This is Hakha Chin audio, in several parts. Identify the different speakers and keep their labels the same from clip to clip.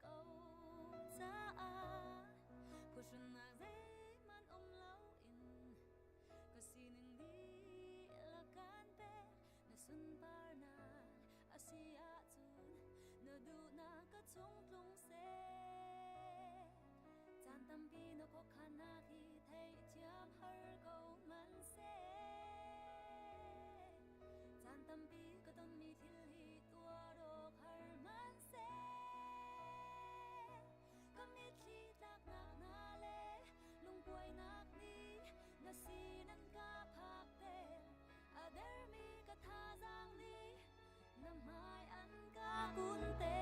Speaker 1: ko caah phuhrunnak zeihmanh um loin ka sining dihlak kan pek. Na sunparnak a si ahcun na duhnak ka chung tlung seh. Caan tampi na khuakhannak hi theihthiam har ko hmanhseh. Caan tampi ka tonmi thil hi tuar awk har hmanhseh. Ka mitthli tlaknak hna le lungkuainak nih na sin an ka phak te. A dermi ka thazaang nih na hmai an ka kun te.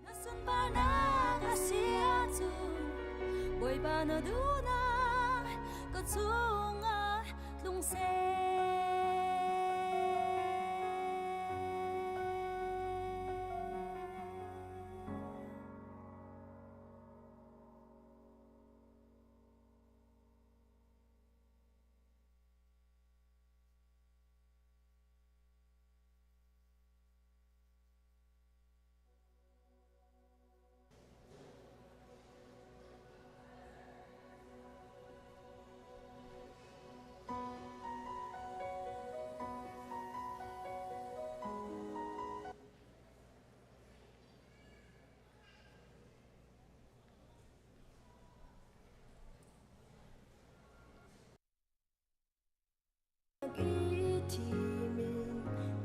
Speaker 1: Na sunparnak a si ahcun Bawipa na duhnak ka chungah tlung seh.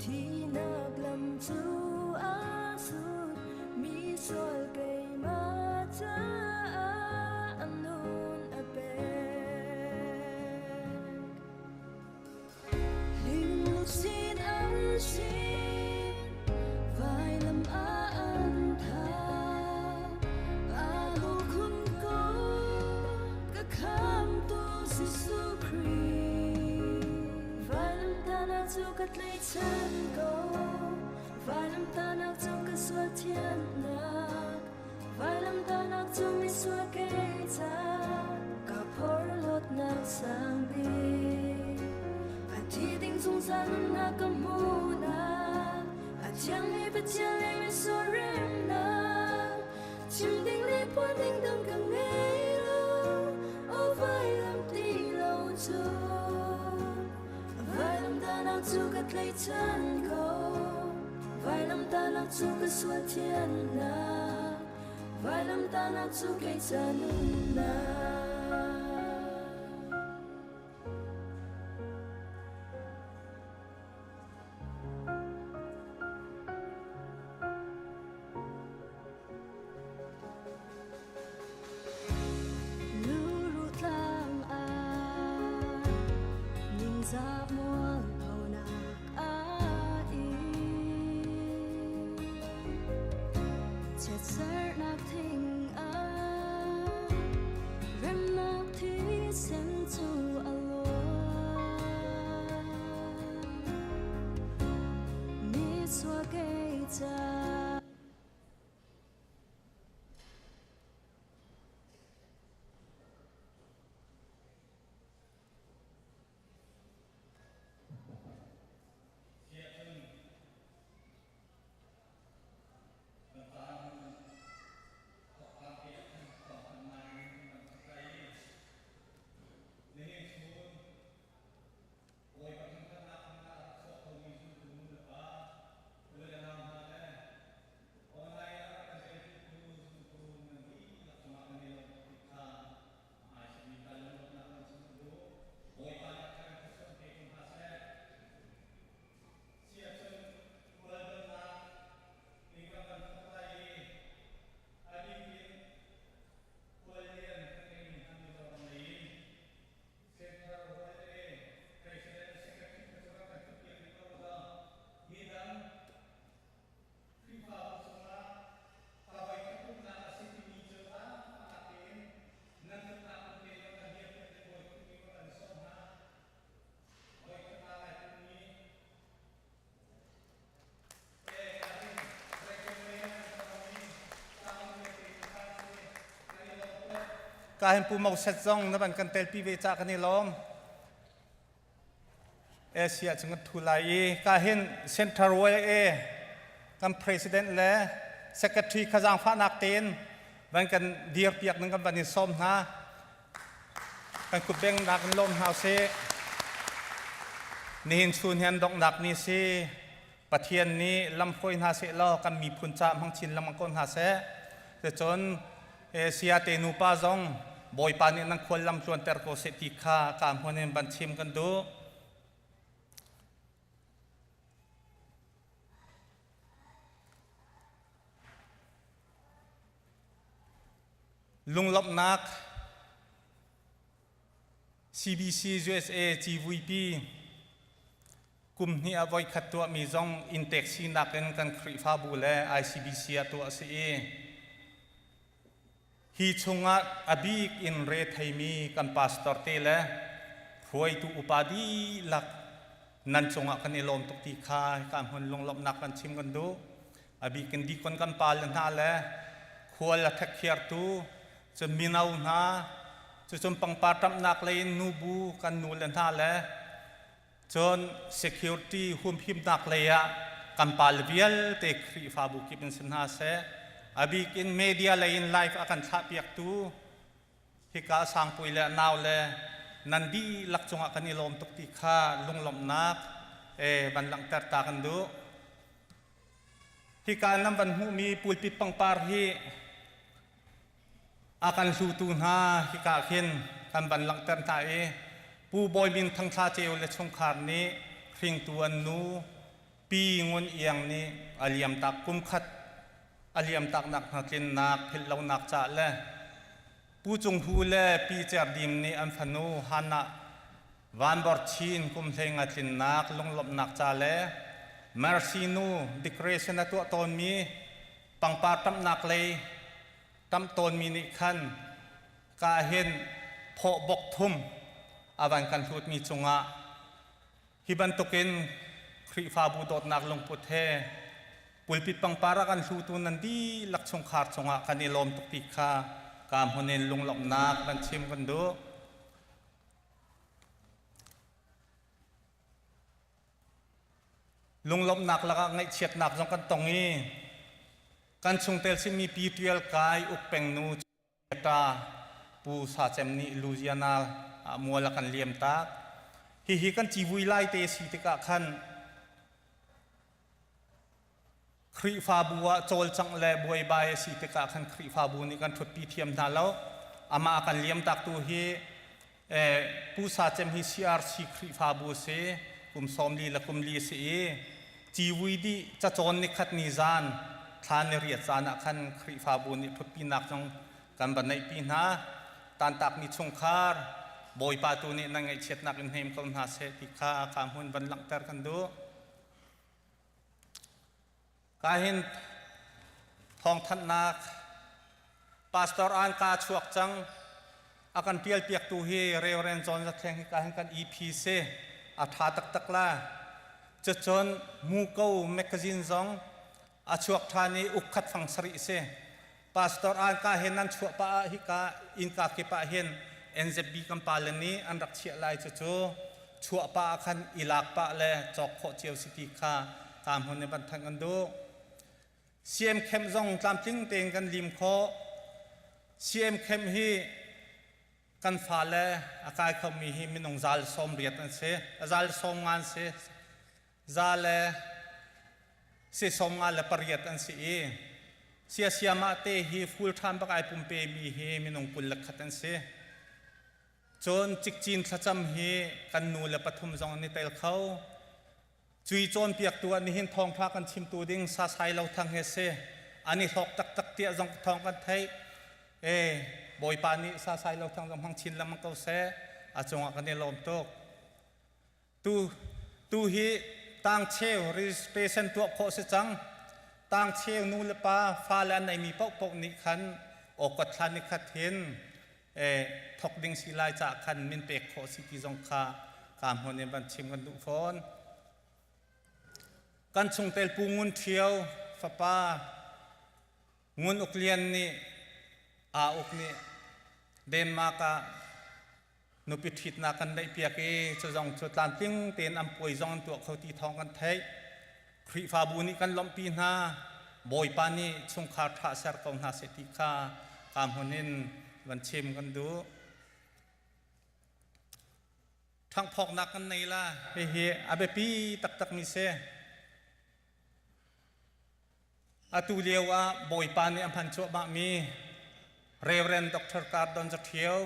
Speaker 2: Thinak lam cu a sut mi sual keimah caah a nun a pek. Lingluchin an sin, vailam ah an thah. Aa lungkhun ko ka khamtu Jesuh Khrih. Vailamtahnak cu ka tlaihchan ko, vailamtahnak cu ka sual thiannak, vailamtahnak cu misual kei ca ka porhlawtnak sang bik. A thi ding zungzal nunnak ka hmuhnak, a thiangmi Pathian le misual remnak, chim ding le phuan ding dang ka ngei lo, aw vailam ti lo cu. Vailamtahnak cu ka tlaihchan ko, vailamtahnak cu ka sual thiannak, vailamtahnak cu kei ca nunnak. Luru tlang ah ningzah mualphonak a ing. Chiatsernak thing ah remnak thisen cu a luang. Misual kei ca.
Speaker 3: Ka hin Pu Moses zong na van kan telpi ve ca kan i lawm. Asia chung kan thu lai i ka hin Central YA kan president le secretary kha zaangfahnak tein van kan dir piak nan kan van in sawm hna. Kan kutbeng nak in lawm hna usih. Nihin chun hian donghnak ni si. Pathian nih lamhruai hna seh law kan miphun ca hmang chin lengmang ko hna seh. Cucun Asia te nupa zong Bawipa nih nan khual lam tluanter ko seh ti kha ka hmun in van chim kan duh. Lunglawmhnak CBC USA CVP kum hnih ah voikhat tuahmi zong inntek sinak in kan Khrihfabu le ICBC ah tuah a si i hi chungah a bik in re theimi kan pastor te le hruaitu upa dihlak nan cungah kan i lawm tuk ti kha ka hmun lunglawmhnak kan chim kan duh. A bik in dikon kan pa le hna le khual a ṭhekhiartu cun mino hna cucun pangpar ṭamhnak lei in nubu kan nu le hna le cun security humhimnak lei ah kan pa le vialte Khrihfabu kip in si hna seh a bik in media lei in live a kan thlahpiaktu hika Sangpui le nau le nan dihlak cungah kan i lawm tuk ti kha lunglawmhnak van langhter ta kan duh. Hika nan van hmuhmi pulpit pangpar hi a kan hlutu hna hika khin kan van langhter hna i Pu Bawi Min Thang Thla Ceu le chungkhar nih hringtu an nu Pi Ngun Iang nih a liamtak kum khat a liamtaknak hna tlinnak philhlonak caah le Pu Cung Hu le Pi Cer Dim nih an fanu Hannah Van Bor Chin kum hleinga tlinnak lunglawmhnak ca le Mercy nu decoration a tuah tawnmi pangpar ṭamhnak lei ṭamh tawnmi nih khan ka hin phawh bok thum a van kan hlutmi cungah hi bantukin Khrihfabu dawtnak lungput he pulpit pangpar a kan hlutu nan dihlak chungkhar cungah kan i lawm tuk ti kha ka hmun in lunglawmhnak kan chim kan duh. Lunglawmhnak lakah ngaihchiatnak zong kan tong i kan chungtel simi Pi Tial Kai Ukpeng nu ta Pu Sa Cem nih Louisiana ah mual a kan liam tak. Hihi kan civui lai te si tikah khan Khrihfabu ah cawlcangh le buaibai a si tikah khan Khrihfabu nih kan ṭhutpi thiam hna lo. Amah a kan liamtaktu hi Pu Sa Cem hi CRC Khrihfabu a si. Kum 40 le kum li a si i civui dih cacawn nikhat ni zan thla ni riat caan ah khan Khrihfabu nih ṭhutpinak zong kan va neihpi hna. Tantakmi chungkhar Bawipa tu nih nan ngaihchiatnak in hnem ko hna seh ti kha ka hmun van langhter kan duh. Ka hin thawngthanhnak Pastor An ka chuak cang. A kan pialpiaktu hi Reverend John Zathleng hi ka hin kan EP si. A tha taktak la. Cucun Muko magazine zong a chuak ṭhan i ukkhat fang sarih si. Pastor An ka hin nan chuah pah ah hika innka kip ah hin NZB kan pale nih an rak chiah lai cucu chuah pah ah khan i lak pah le cawk khawh cio si ti kha ka hmun in van thanh kan duh. CM camp zong tlamtling tein kan lim khawh. CM camp hi kan fale a kai khomi hi minung zal sawm riat an si. Zal sawm nga an si. Za le si 58 an si i siasiamah te hi full time bak ai pumpe mi hi minung 21 an si. Cun cikcin thlacam hi kan nu le pathum zong an i tel kho. Cui cawnpiaktu ah nihin thawngṭha kan chimtu ding Sasai Lo Thang he si. An i hlawk taktak tiah zong thawng kan theih. E Bawipa nih Sasai Lo Thang zong hmang chin lengmang ko seh. A cungah kan i lawm tuk. Tu hi tangcheu registration tuah khawh si cang. Tangcheu nu le pa fale an neimi paohpaoh nih khan awkot thla ni khat hin thok ding si lai caah khan min pek khawh si ti zong kha ka hmun in van chim kan duh fawn. Kan chungtel Pu Ngun Ṭhio fapa Ngun Uk Lian nih Aa Uk nih Denmark ah nupi ṭhitnak kan neihpiak i cu zong cu tlamtling tein an puai zong an tuah kho ti thawng kan theih. Khrihfabu nih kan lawmhpi hna. Bawipa nih chungkhar ṭha ser ko hna seh ti kha kaa hmun in van chim kan duh. Ṭhangphawknak kan nei la. Hihi a biapi taktakmi si. Atu lio ah Bawipa nih a hman cuahmahmi Reverend Dr. Cardon Zaṭhio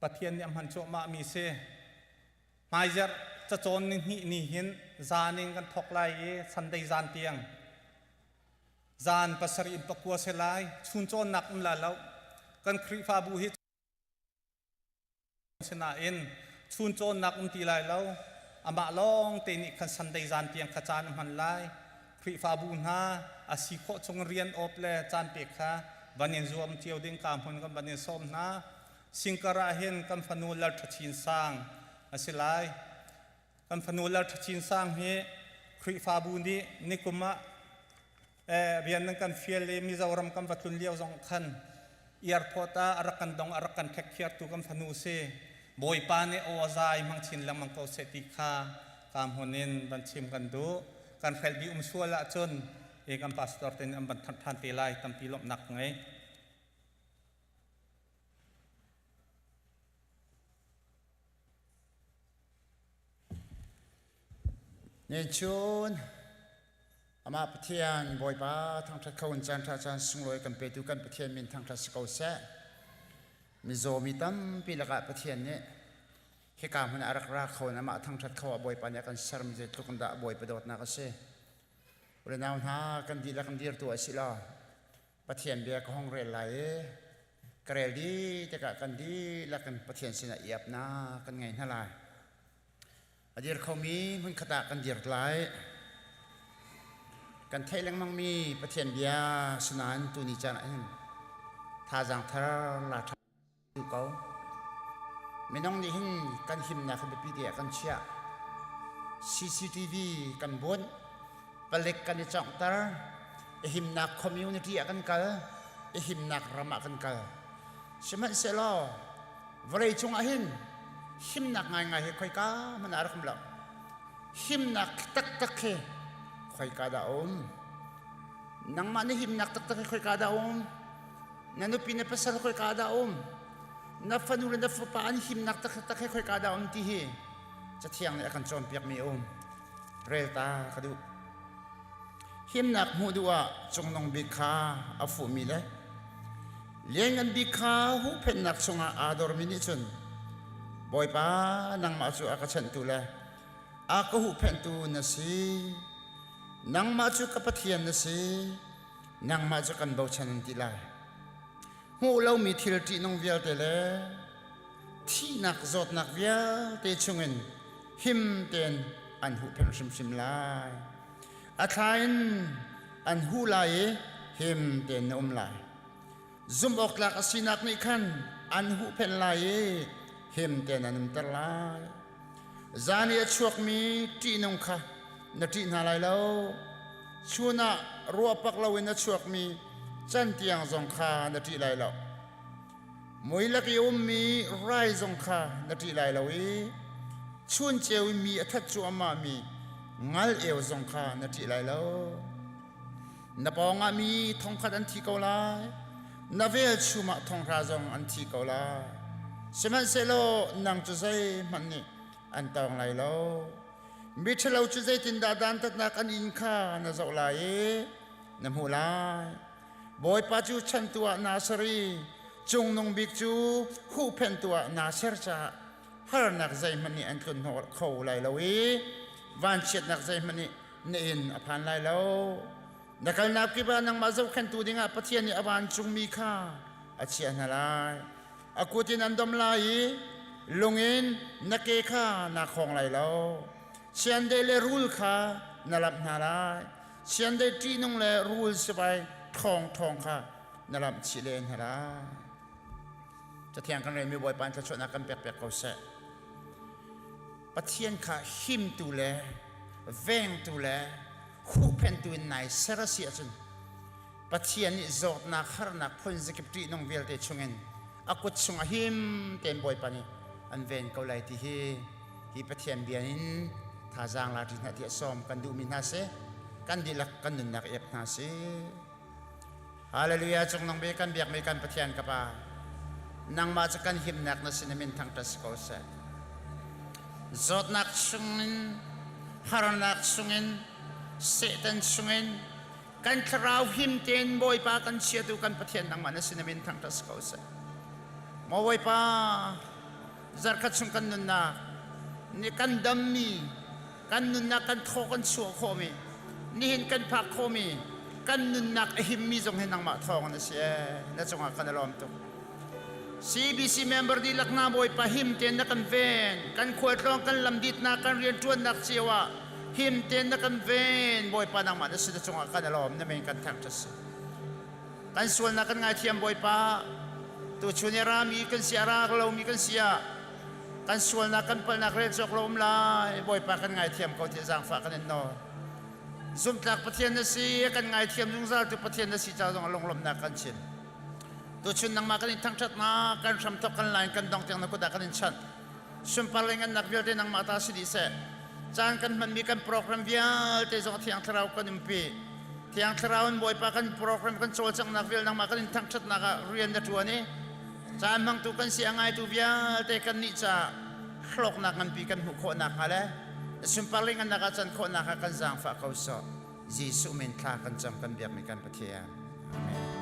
Speaker 3: Pathian nih a hman cuahmahmi si. Hmaizarh cacawn ni hnih ni hin zan in kan thawk lai i Sunday zan tiang zan pasarih in pakua si lai. Chun cawnnak um la lo. Kan Khrihfabu hi Sinain chun cawnnak um ti lai lo. Amah lawng te nih khan Sunday zan tiang kha caan a hman lai. Khrihfabu hna a si khawh chung rian awp le caan pek kha van in zuam cio ding ka hmun kan van in sawm hna. Singkar ah hin kan fanu Lal Ṭha Chin Sang a si lai. Kan fanu Lal Ṭha Chin Sang hi Khrihfabu nih nikum ah rian nan kan fial i Mizoram kan va tlun lio zong khan airport ah a rak kan dong a rak kan ṭhekkhiartu kan fanu si. Bawipa nih aw a zai hmang chin lengmang ko seh ti kha ka hmun in van chim kan duh. Kan hrelh dih um sual ahcun i kan pastor te nih an van thanh ṭhan te lai tampi lawmhnak ka ngei.
Speaker 4: Nen chun amah Pathian Bawipa thangṭhat kho in caan ṭha caan sunglawi kan petu kan Pathian min thangṭhat si ko seh. Mizaw mi tampi lakah Pathian nih hika hmun ah a rak ra kho in amah thangṭhat kho ah Bawipa nih a kan sermi zeitluk in dah Bawipa dawtnak a si. Unau hna kan dihlak in dir tu a si law Pathian bia ka hong rel lai i ka rel dih tikah kan dihlak in Pathian sinah i apnak kan ngei hna lai. A dir khomi hmunkhat ah kan dir lai. Kan theih lengmangmi Pathian bia sinain tuni caan ah hin thazaang thar la ṭha ko. Minung nih hin kan himnak hi biapi te ah kan chiah. CCTV kan bunh, palik kan i cawnghter, i himnak community ah kan kal, i himnak ram ah kan kal. Sihmanhsehlaw vawlei cungah hin himnak ngaingai hi khoika hmanh ah a rak um lo. Himnak taktak hi khoika dah a um? Nangmah na himnak taktak hi khoika dah a um? Na nupi na pasal khoika dah a um? Na fanu le na fapa an himnak taktak hi khoika dah a um ti hi Cathiang nih a kan cawnpiakmi a um. Rel ta ka duh. Himnak hmuh duh ah cungnung bik kha a fuhmi le lianngan bik kha huhphenhnak chungah aa dormi nih cun Bawipa nangmah cu a ka chanhtu le a ka huhphenhtu na si. Nangmah cu ka Pathian na si. Nangmah cu kan bochan an ti lai. Hmuh lomi thil ṭihnung vialte le thihnak zawtnak vialte chungin him tein an huhphenh hrimhrim lai. A thla in an huh lai i him tein na um lai. Zumh awk tlak a sinak nih khan an huhphenh lai i him tein an umter lai. Zan i a chuakmi ṭihnung kha na ṭih hna lai lo. Chun ah ruahpak loin a chuakmi cantiang zong kha na ṭih lai lo. Mui lak i ummi rai zong kha na ṭih lai lo i chun ceu i mi a that cuahmahmi ngal eu zong kha na ṭih lai lo. Na pawngah mi thongkhat an thi ko lai, na velchum ah thonghra zong an thi ko lai. Sihmanhsehlaw nang cu zeihmanh nih an tawng lai lo. Miṭhalo cu zeitindah dantatnak an in kha na zoh lai i na hmuh lai. Bawipa cu chantu ah naa ser i Cungnung Bik cu huhphenhtu ah naa ser caah harnak zeihmanh nih an tlun hnawh kho lai lo i vanchiatnak zeihmanh nih na inn a phan lai lo. Na kalnak kip ah nangmah zohkhenhtu dingah Pathian nih a vancungmi kha a chiah hna lai. A kut in an dom lai i lung in na ke kha naa khawng lai lo. Chiandeih le rul kha na lamh hna lai. Chiandeih ṭihnung le rul sivai ṭhawngṭhawng kha na lamh chih len hna lai. Cathiang kan relmi Bawipa in thluachuahnak kan pek piak ko seh. Pathian kha himtu le vengtu le huhphenhtu in nai ser a si ahcun Pathian nih zawtnak harnak phun zakip ṭihnung vialte chungin A kut chungah him tein Bawipa nih an ven ko lai ti hi hi Pathian bia in thazaang la ṭi hna tiah sawm kan duhmi hna si. Kan dihlak kan nunnak iap hna si. Hallelujah cungnung bik kan biakmi kan Pathian ka Pa nangmah cu kan himnak na sin min thangṭhat si ko seh. Zawtnak chungin harnak chungin Satan chungin kan thlarau him tein Bawipa kan chiatu kan Pathian nangmah na sin min thangṭhat si ko seh. Maw Bawipa zarkhat chung kan nunnak ni kan dammi kan nunnak kan thaw kan chuah khawhmi nihin kan phak khawhmi kan nunnak a himmi zong hi nangmah thawng na si ee na cungah kan i lawm tuk CBC member dihlak hna Bawipa him tein na kan ven kan khualtlawng kan lamditnak kan rianṭuannak cio ah him tein na kan ven Bawipa nangmah na si na cungah kan i lawm na min kan thangṭhat si kan sualnak kan ngaithiam Bawipa tuchun i rami kan si a rak lomi kan si ah kan sualnak kan palhnak rel cawk lo um lai Bawipa kan ngaithiam ko tiah zaangfah kan in nawl zumtlak Pathian na si kan ngaithiam zungzal tu Pathian na si ca zong lunglawmhnak kan chim tuchun nangmah kan in thangṭhatnak kan hramthok kan lain kan dong tiang na kut ah kan in chanh sunpar le ngannak vialte nangmah ta si dih seh caan kan hmanmi kan program vialte zong Thiang Thlarau kan umpi Thiang Thlarau in Bawipa kan program kan cawlcanghnak vial nangmah kan in thangṭhatnak ah rian na ṭuan i Caan hmangtu kan si a ngaitu vialte kannih caah hlawknak nganpi kan hmuh khawh nakhnga le sunpar le ngannak ah can khawh nakhnga kan zaangfah ko sawh. Jesuh min thla kan cam kan biakmi kan Pathian. Amen.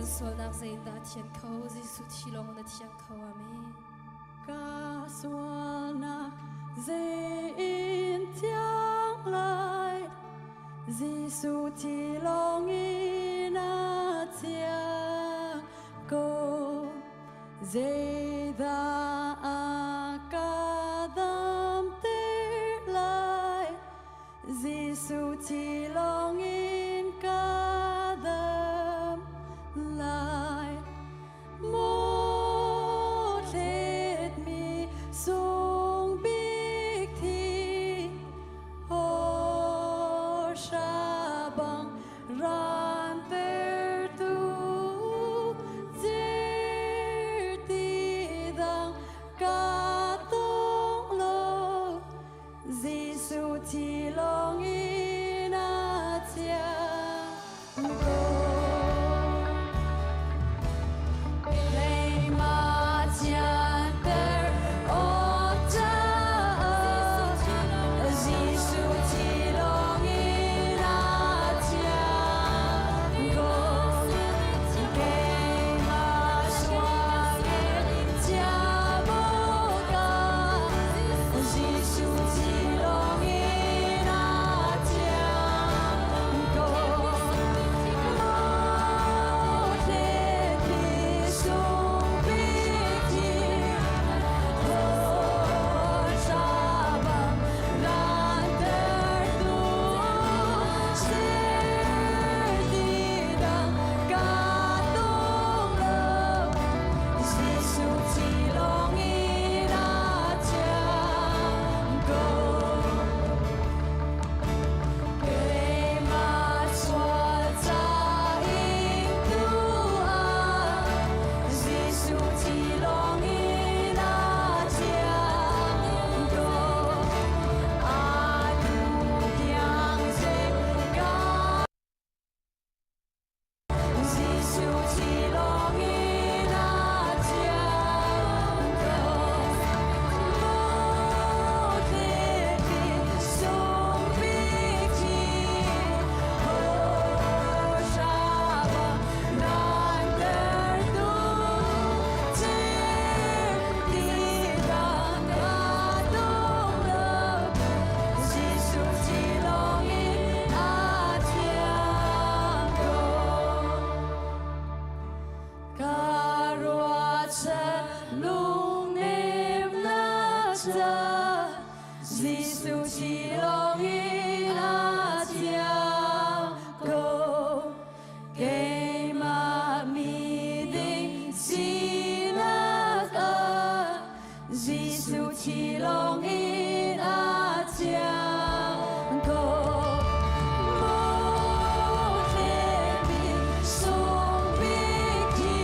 Speaker 2: Kan sualnak zeiindah a thian kho? Jesuh thi lawng in a thiang kho. Amen.
Speaker 5: Ka sualnak zein thiang lai Jesuh thi lawng in a thiang ko Zeidah a ka damter lai Jesuh thi lawng in ka dam lai Maw thletmi sung bik thi hawhra bang rantertu certi dang ka tong lo Jesuh thi lawng in a thiang ko. Keimah thianter awk caah Jesuh thi lawng in a thiang ko. Keimah sual thiam awkah Jesuh thi lawng in a thiang ko. Maw thletmi sung bik thi hawhra bang rantertu serti dang ka tung lo. Jesuh thi lawng in a thiang ko. Keimah sual ca ingtu ah Jesuh thi lawng in a thiang ko. Atu tiang zei ka Jesuh thi lawng in a thiang ko. Maw thletmi sung bik thi hawhra bang rantertu certi dang ka tung lo. Jesuh thi lawng in a thiang ko. Ka ruahchan lungnemnak ca Jesuh thi lawng in a thiang ko. Keimah miding sinak ah Jesuh thi lawng in a thiang ko. Maw thletmi sung bik thi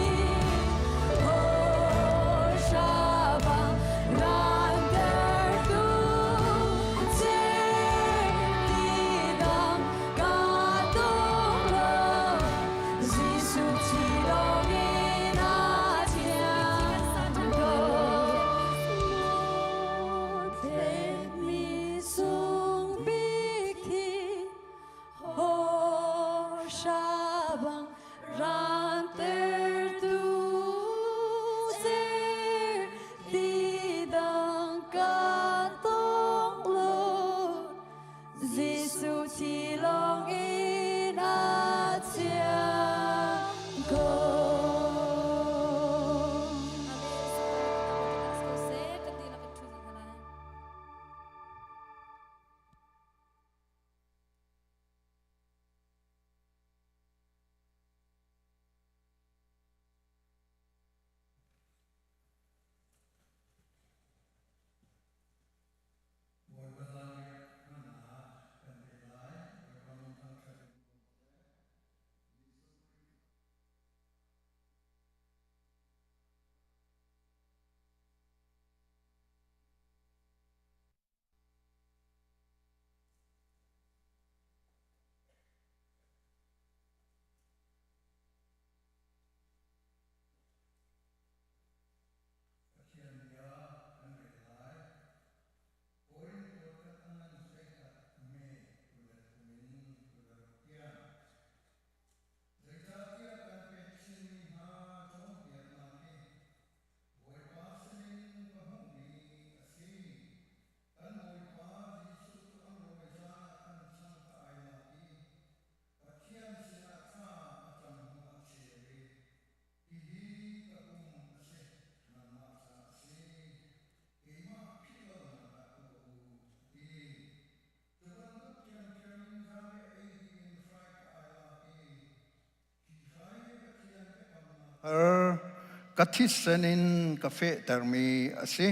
Speaker 6: ka thisen in ka fehtermi a si.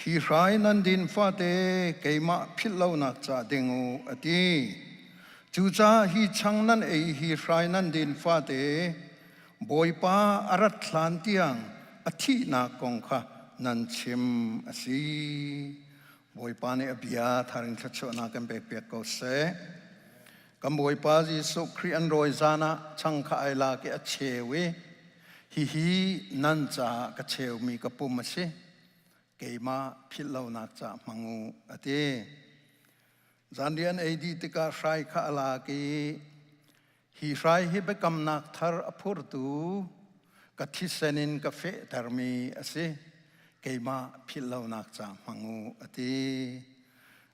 Speaker 6: Hi hrai nan din fate keimah philh lonak ca ding u, a ti. Cucaah hi chang nan ei hi hrai nan din fate Bawipa a rat hlan tiang a thihnak kong kha nan chim a si. Bawipa nih a bia thar in thluachuahnak kan pekpiak ko seh. Kan Bawipa Jesuh Khrih an rawi zan ah chang kha ai lak i a cheu i hihi nan caah ka cheumi ka pum a si. Keimah philh lonak ca hmang u, a ti. Zanriah an ei dih tikah hrai kha a lak i hi hrai hi biakamnak thar a phurtu ka thisen in ka fehtermi a si. Keimah philh lonak ca hmang u, a ti.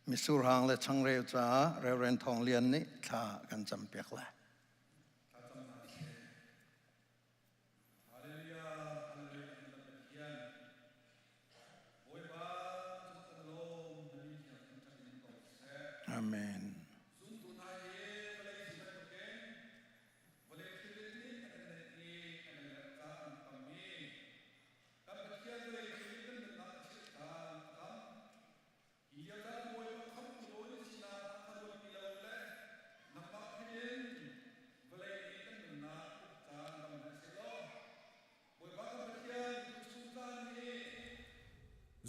Speaker 6: Mitsur hang le changreu caah Reverend Thawng Lian nih thla kan campiak lai. Amen.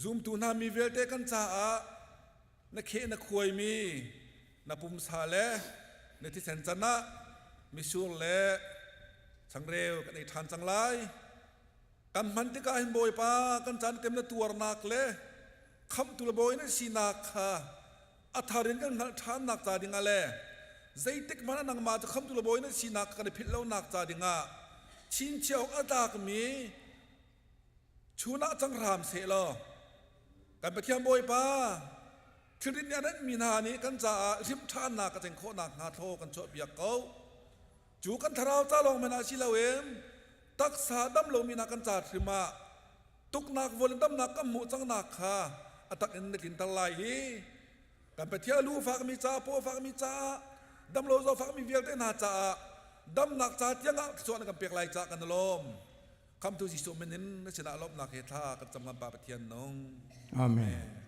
Speaker 7: Zumtu hna mi vialte kan caah na kheh na khuaimi na pumsa le na thisen can ah misur le changreu kan ei ṭhan cang lai. Kan hman tikah hin Bawipa kan caan tem na tuarnak le khamhtu le bawi na sinak kha a thar in kan hngalh ṭhannak ca dingah le zeitik hmanh ah nangmah cu khamhtu le bawi na sinak kan i philh lonak ca dingah chinchiah awk a tlakmi chun ah cang hram seh law kan Pathian Bawipa thilrit nih a nenhmi hna nih kan caah hrimh ṭhannak a ceng khawh nakhnga thlaw kan chuahpiak ko. Cu kan thlarau ca lawng men ah si loin taksa dam lomi hna kan ca hrim ah tuknak vual in damnak kan hmuh cangnak kha a tak in na tlinter lai i kan Pathian lu fakmi caah paw fakmi caah damlo zaw fakmi vialte hna caah damnak ca tiangah thluachuah na kan pek lai caah kan i lawm. Khamtu Jesuh min in na sinah lawmhnak he thla kan cam ngam Pa Pathian nung.
Speaker 6: Amen.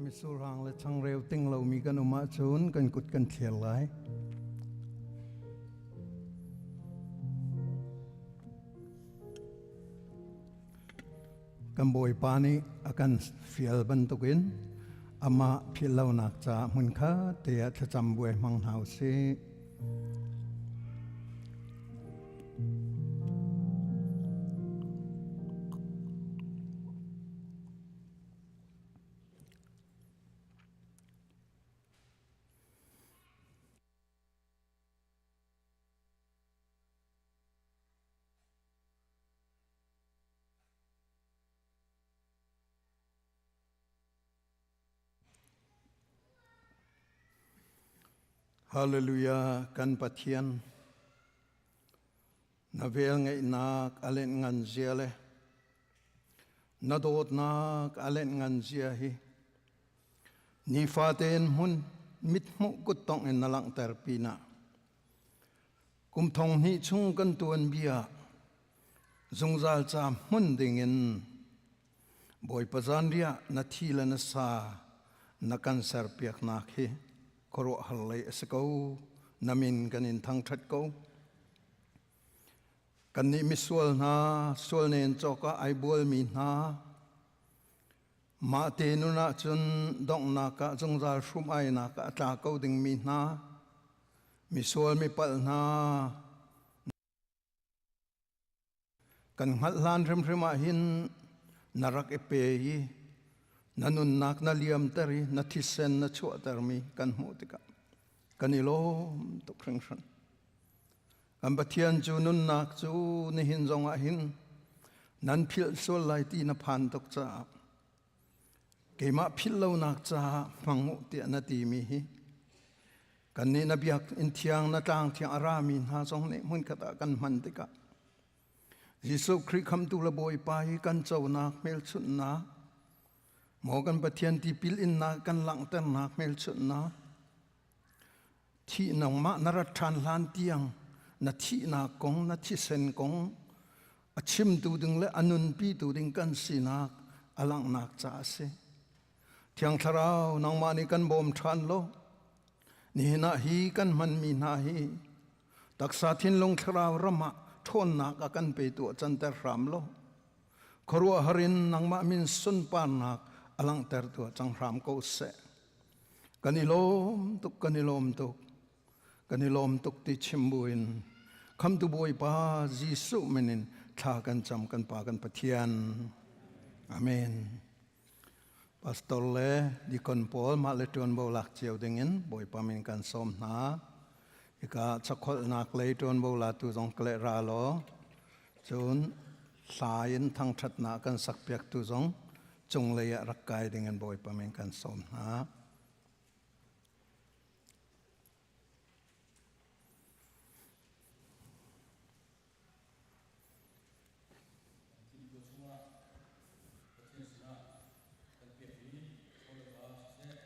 Speaker 6: Misurhang le changreu ting lomi kan um ahcun kan kut kan thlir lai. Kan Bawipa nih a kan fial bantukin amah philhlonak caah hmunkhat te ah thlacam buai hmang hna u sih. Hallelujah kan Pathian na vel ngeihnak a lenh ngan zia le na dawtnak a lenh ngan zia hi nifa tein hmun mithmuh kuttongh in na langhter pinah kum thong hnih chung kan tuan bia zungzal ca hmun dingin Bawipa zanriah na thi le na sa na kan serpiaknak hi khuaruahhar lei a si ko. Na min kan in thangṭhat ko. Kannih misual hna, sual nen cawk ah ai bualmi hna, mah te nun ahcun donghnak ah zungzal hrum ainak ah a tla ko dingmi hna, misual mipalh hna, Kan hngalh hlan hrimhrim ah hin na rak i pe i na nunnak na liamter i na thisen na chuahtermi kan hmuh tikah kan i lawm tuk hringhran. Kan Pathian cu nunnak cu nihin zongah hin nan philh sual lai ti na phan tuk caah keimah philh lonak caah hmang u tiah na timi hi Kannih na biakinn thiang na tlang thiang a rami hna zong nih hmunkhat ah kan hman tikah Jesuh Khrih khamtu le Bawipa hi kan conak hmelchunhnak maw kan Pathian tipil innak kan langhternak hmelchunhnak thih nangmah na rat ṭhan hlan tiang na thihnak kong na thisen kong a chimtu ding le a nunpitu ding kan sinak a langhnak caah a si. Thiang Thlarau, nangmah nih kan bawm ṭhan law, nihin ah hi kan hmanmi hna hi taksa thinlung thlarau ram ah ṭhawnnak a kan petu ah canter hram law, khuaruahhar in nangmah min sunparnak a langhtertu ah cang hram ko seh. Kan i lawm tuk, kan i lawm tuk, kan i lawm tuk ti chim buin Khamtu Bawipa Jesuh min in thla kan cam kan Pa kan Pathian. Amen. Pastor le deacon pawl mah le ṭuanvo lak cio dingin Bawipa min kan sawm hna. Hika chakholhnak lei ṭuanvo latu zong ka leh ra law, cun hla in thangṭhatnak kan sakpiaktu zong cunglei ah rak kai dingin Bawipa min kan sawm hna.
Speaker 7: Thimtu chungah Pathian sinah kan pekmi chaw le va siseh,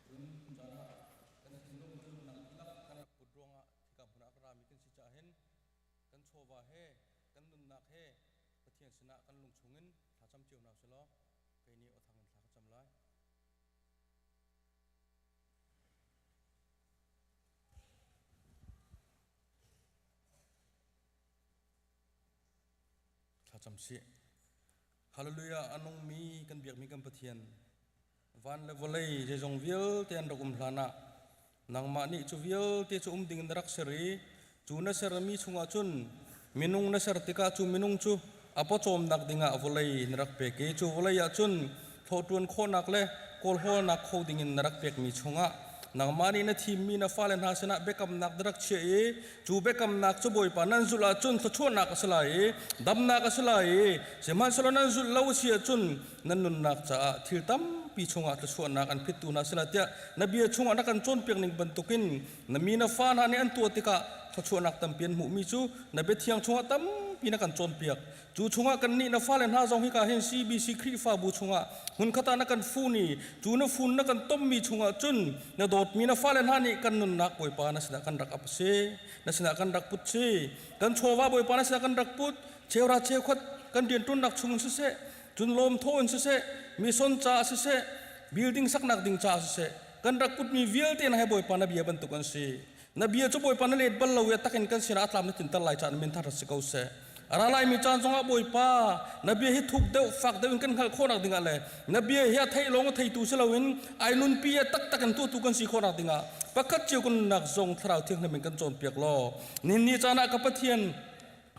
Speaker 7: cun caan ah kan thinlung kan nunnak dihlak kan rak put ruangah hika hmun ah ka rami kan si caah hin kan chawva he kan nunnak he Pathian sinah kan lung chungin thlacam cio hna usih law kei nih aw thang in thla ka cam lai. Thlacam sih. Hallelujah a nungmi kan biakmi kan Pathian van le vawlei zeizong vialte an rak um hlan ah nangmah nih cu vialte cu um ding in na rak ser i cu na sermi chungah cun minung na ser tikah cu minung cu a pawcawmnak dingah vawlei na rak pek i cu vawlei ah cun hlawhṭuan khawhnak le kawlhawlnak kho dingin na rak pekmi chungah nangmah nih na thimmi na fale hna sinah biakamnak na rak chiah i cu biakamnak cu Bawipa nan zulh ahcun thluachuahnak a si lai i damnak a si lai i sihmanhsehlaw nan zulh lo a si ahcun nan nunnak caah thil tampi chungah thluachuahnak an phittu hna si lai tiah na bia chungah na kan cawnpiak ning bantukin na mi na fa hna nih an tuah tikah thluachuahnak tampi an hmuhmi cu na biathiang chungah tampi na kan cawnpiak. Cu chungah kannih na fale hna zong hika hin CBC Khrihfabu chungah hmunkhat ah na kan fun i cu na fun na kan tommi chungah cun na dawtmi na fale hna nih kan nunnak Bawipa na sinah kan rak ap a si, na sinah kan rak put si. Kan chawva Bawipa na sinah kan rak put, cheuhra cheukhat kan rianṭuannak chung in siseh, cun lawmthaw in siseh, mission caah siseh,
Speaker 8: Building saknak ding caah siseh, kan rak putmi vialte na he Bawipa na bia bantuk an si. Na bia cu Bawipa na let bal lo i a takin kan sinah a tlam na tlinter lai caah na min thangṭhat si ko seh. A ra laimi caan zongah Bawipa, na bia hi thuk deuh, fak deuh in kan hngalh khawhnak dingah le na bia hi a theih lawng a theitu si loin ai nunpi a taktak in tuahtu kan si khawhnak dingah pakhat cio kan nunnak zong Thlarau Thianghlim in kan cawnpiak law nihin ni caan ah ka Pathian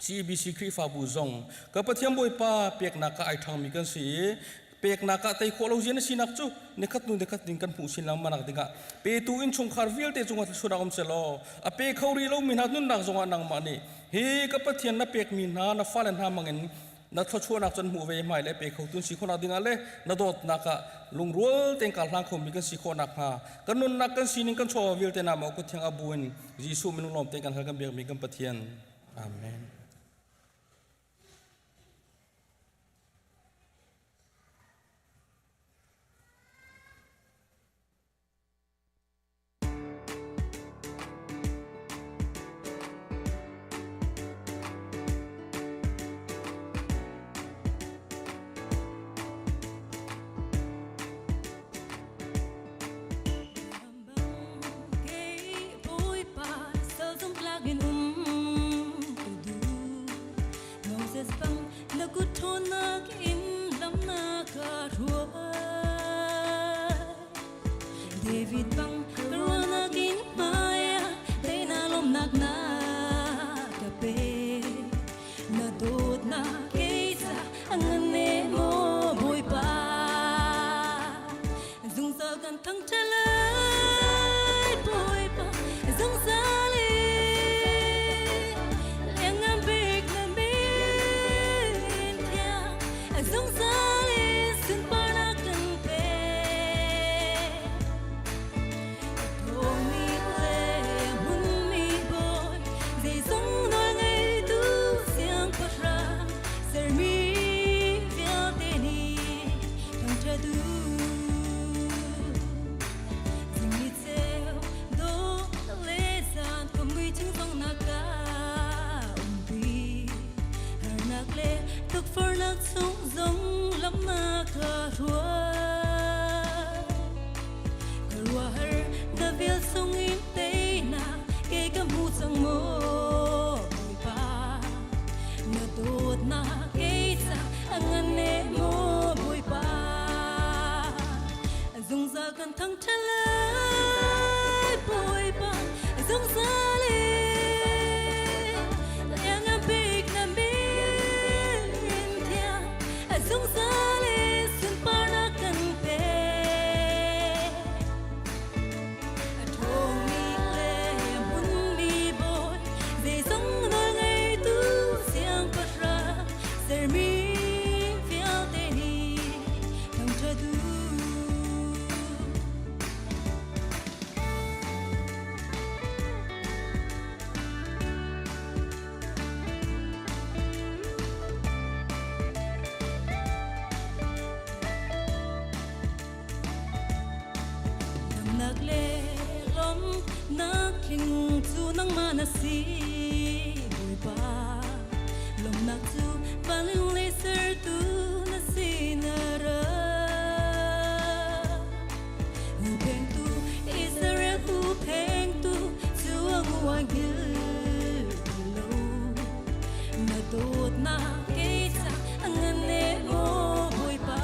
Speaker 8: CBC Khrihfabu zong ka Pathian Bawipa peknak ah ai ṭhangmi kan si i peknak ah tei khawh lo zia na sinak cu nikhat hnu nikhat ding kan hmuh sin lengmang dingah petu innchungkhar vialte cungah thluachuahnak um selaw a pe kho rih lomi hna nunnak zongah nangmah nih hi ka Pathian na pekmi hna na fale hna mangin na thluachuahnak cu an hmuh ve hmai le pe kho tun si khawhnak dingah le na dawtnak ah lungrual tein kar hlang khomi kan si khawhnak hnga kan nunnak kan sining kan chawva vialte na maw kut thiang abu in Jesuh minung lawm tein kan hal kan biakmi kan Pathian. Amen.
Speaker 1: David bang karuanak in maya teina lomnak na ka pe na dawtnak kei ca ngan ne maw Bawipa zungzal kan thangṭhat lai Bawipa zungzal in lianngan bik na min thiang zungzal in sunparnak kan pek Thawngmi le hmunmi bawi zeizong nawl ngeitu siangpahrang sermi vialte nih thangṭhat u. Zingni ceu dawh le zan ka mui chung zong na ka umpi. Harnak le tukforhnak chung zong lam na ka hruai. Ka ruahar na vel sungin teinak kei ka hmu cang maw Bawipa na dawtnak kei ca a ngan ne maw Bawipa zungzal kan thangṭhat lai Bawipa zungzal in lianngan bik na min thiang zungzal in sunparnak kan pek. A ṭhawngmi le a hmunmi bawi, zeizong nawl ngeitu siangpahrang, sermi vialte nih thangṭhat u. Damnak le lawmhnak tling cu nangmah na si Bawipa lawmhnak cu van le sertu na si na ra Huphengtu Israel huphengtu cu a nguai hngilh lo na dawtnak kei ca a ngan ne maw Bawipa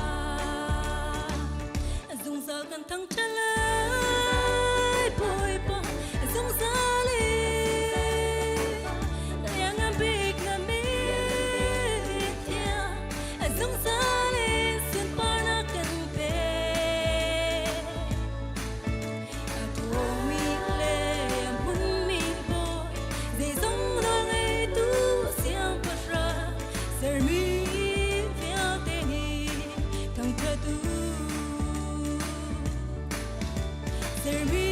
Speaker 1: zungzal kan thangṭhat lai Bawipa zungzal in lianngan bik na min thiang zungzal in sunparnak kan pek a ṭhawngmi le a hmunmi bawi zeizong nawl ngeitu siangpahrang sermi vialte nih thangṭhat u sermi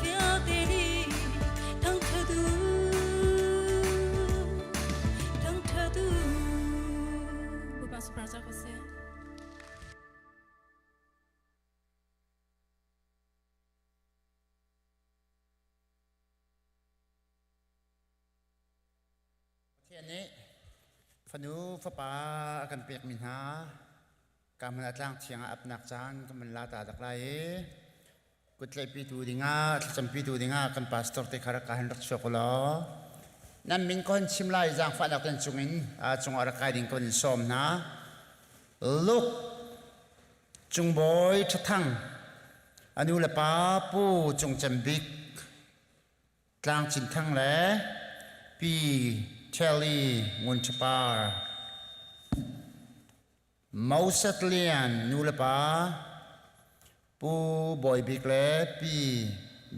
Speaker 1: vialte nih thangṭhat u thangṭhat u Bawipa sunparnak ko seh.
Speaker 4: Pathian nih fanu fapa a kan pekmi hna. Ka hmun ah tlang thiang ah apnak caan kan van la ta dak lai i kutleihpitu dingah thlacampitu dingah kan pastor te kha rak ka han rak chuak ulaw nan min ko han chim lai zaangfahnak nan cungin cungah rak kai ding ko in sawm hna. Luke Cungbawi Thathang anu le pa Pu Cung Cem Bik Tlang Cin Thang le Pi Kelly Ngun Ṭhapar Moses Lian nu le pa Pu Bawi Bik le Pi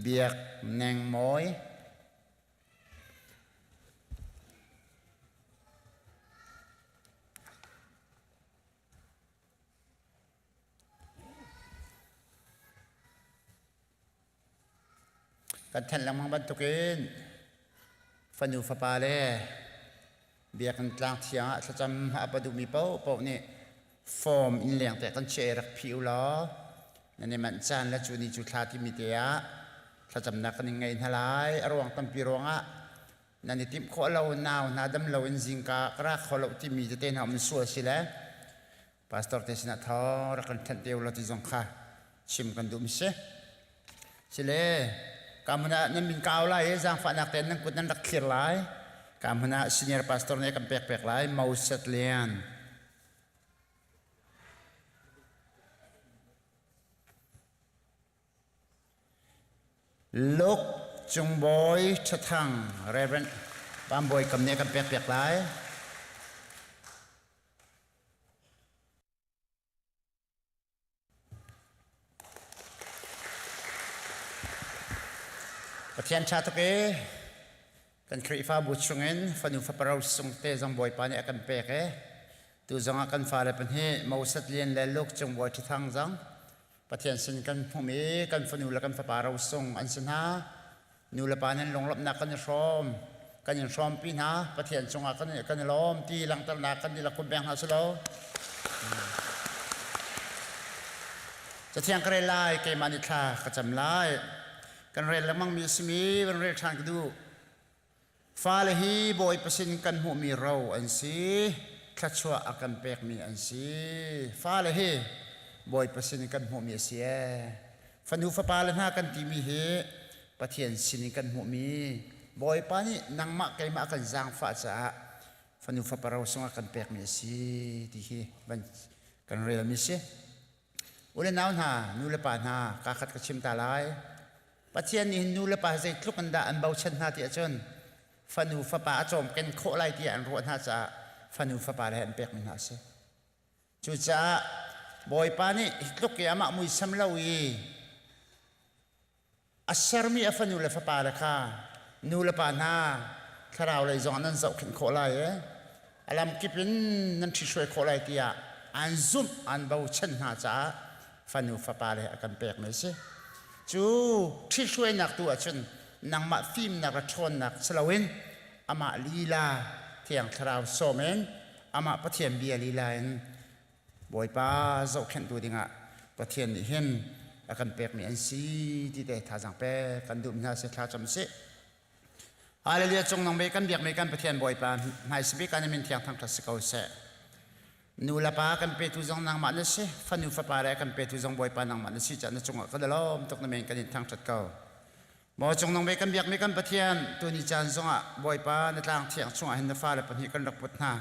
Speaker 4: Biak Neng Mawi. Kan thanh lengmang bantukin fanu fapa le biakinn tlang thiang ah thlacam a pa duhmi paohpaoh nih form in leng te kan chiah i rak phih u law nan i manh caan le cu ni cu thla timi te ah thlacamnak kan in ngei hna lai. A ruang tampi ruangah nan i timh khawh lo nau hna dam lo in zingka ka ra kho lo timi tete hna um sual si le pastor te sinah thawng rak kan thanh te u law ti zong kha chim kan duh mi si. Sile ka hmun ah nan min kau lai i zaangfahnak tein nan kut nan rak thlir lai. Ka hmun ah senior pastor nih kan pek pek lai Moses Lian. Luke Cungbawi Thathang Reverend Pambawi kam nih kan pek pek lai. Pathian ṭha tuk i kan Khrihfabu chungin fanu faparo sung te zong Bawipa nih a kan pek i tu zongah kan fale pahnih Moses Lian le Luke Cung Bawi Ṭhathang zong Pathian sin kan hmuh i kan fanu le kan fapa rosung an si hna. Nu le pa nan lunglawmhnak kan i hrawm. Kan in hrawmpi hna. Pathian cungah kan i lawm ti langhternak kan dihlak kun peng hna si lo. Cathiang ka rel lai, keimah nih thla ka cam lai. Kan rel lengmang mi a simi van rel ṭhan ka duh. Fale hi Bawipa sin kan hmuhmi ro an si, thluachuah a kan pekmi an si. Fale hi Bawipa sin kan hmuhmi a si ee. Fanu fapa le hna kan timi hi Pathian sin in kan hmuhmi Bawipa nih nangmah keimah a kan zaangfah caah fanu fapa ro sungah kan pekmi a si ti hi van kan relmi si. U le nau hna, nu le pa hna, kaa khat ka chim ta lai. Pathian nih hin nu le pa zeitluk in dah an bochan hna ti ahcun fanu fapa a cawmken khawh lai tiah an ruah hna caah fanu fapa le an pekmi hna a si. Cucaah Bawipa nih hi tluk i amah muisam lo i a sermi a fanu le fapa le kha nu le pa hna thlarau lei zong ah nan zohkhenh khawh lai i a lamkip in nan ṭhihruai khawh lai tiah an zumh an bochan hna caah fanu fapa le a kan pekmi a si. Cu ṭhihruainak tu ahcun nangmah fimnak le ṭhawnnak si loin amah lila Thiang Thlarau sawm in amah Pathian bia lila in Bawipa zohkhenhtu dingah Pathian nih hin a kan pekmi an si ti te thazaang pek kan duh hna si thla cam sih. Hallelujah cung nong be kan biak mi kan Pathian Bawipa hmaisabik kan min thiang thangthat si ko seh. Nu le pa kan petu zong nangmah na si, fanu fapa le kan petu zong Bawipa nangmah na si caah na cungah kan lawm tuk na men kan in thangthat ko. Maw cung nong be kan biak mi kan Pathian tuni caan zongah Bawipa na tlang thiang chungah hin na fale pahnih kan rak put hna.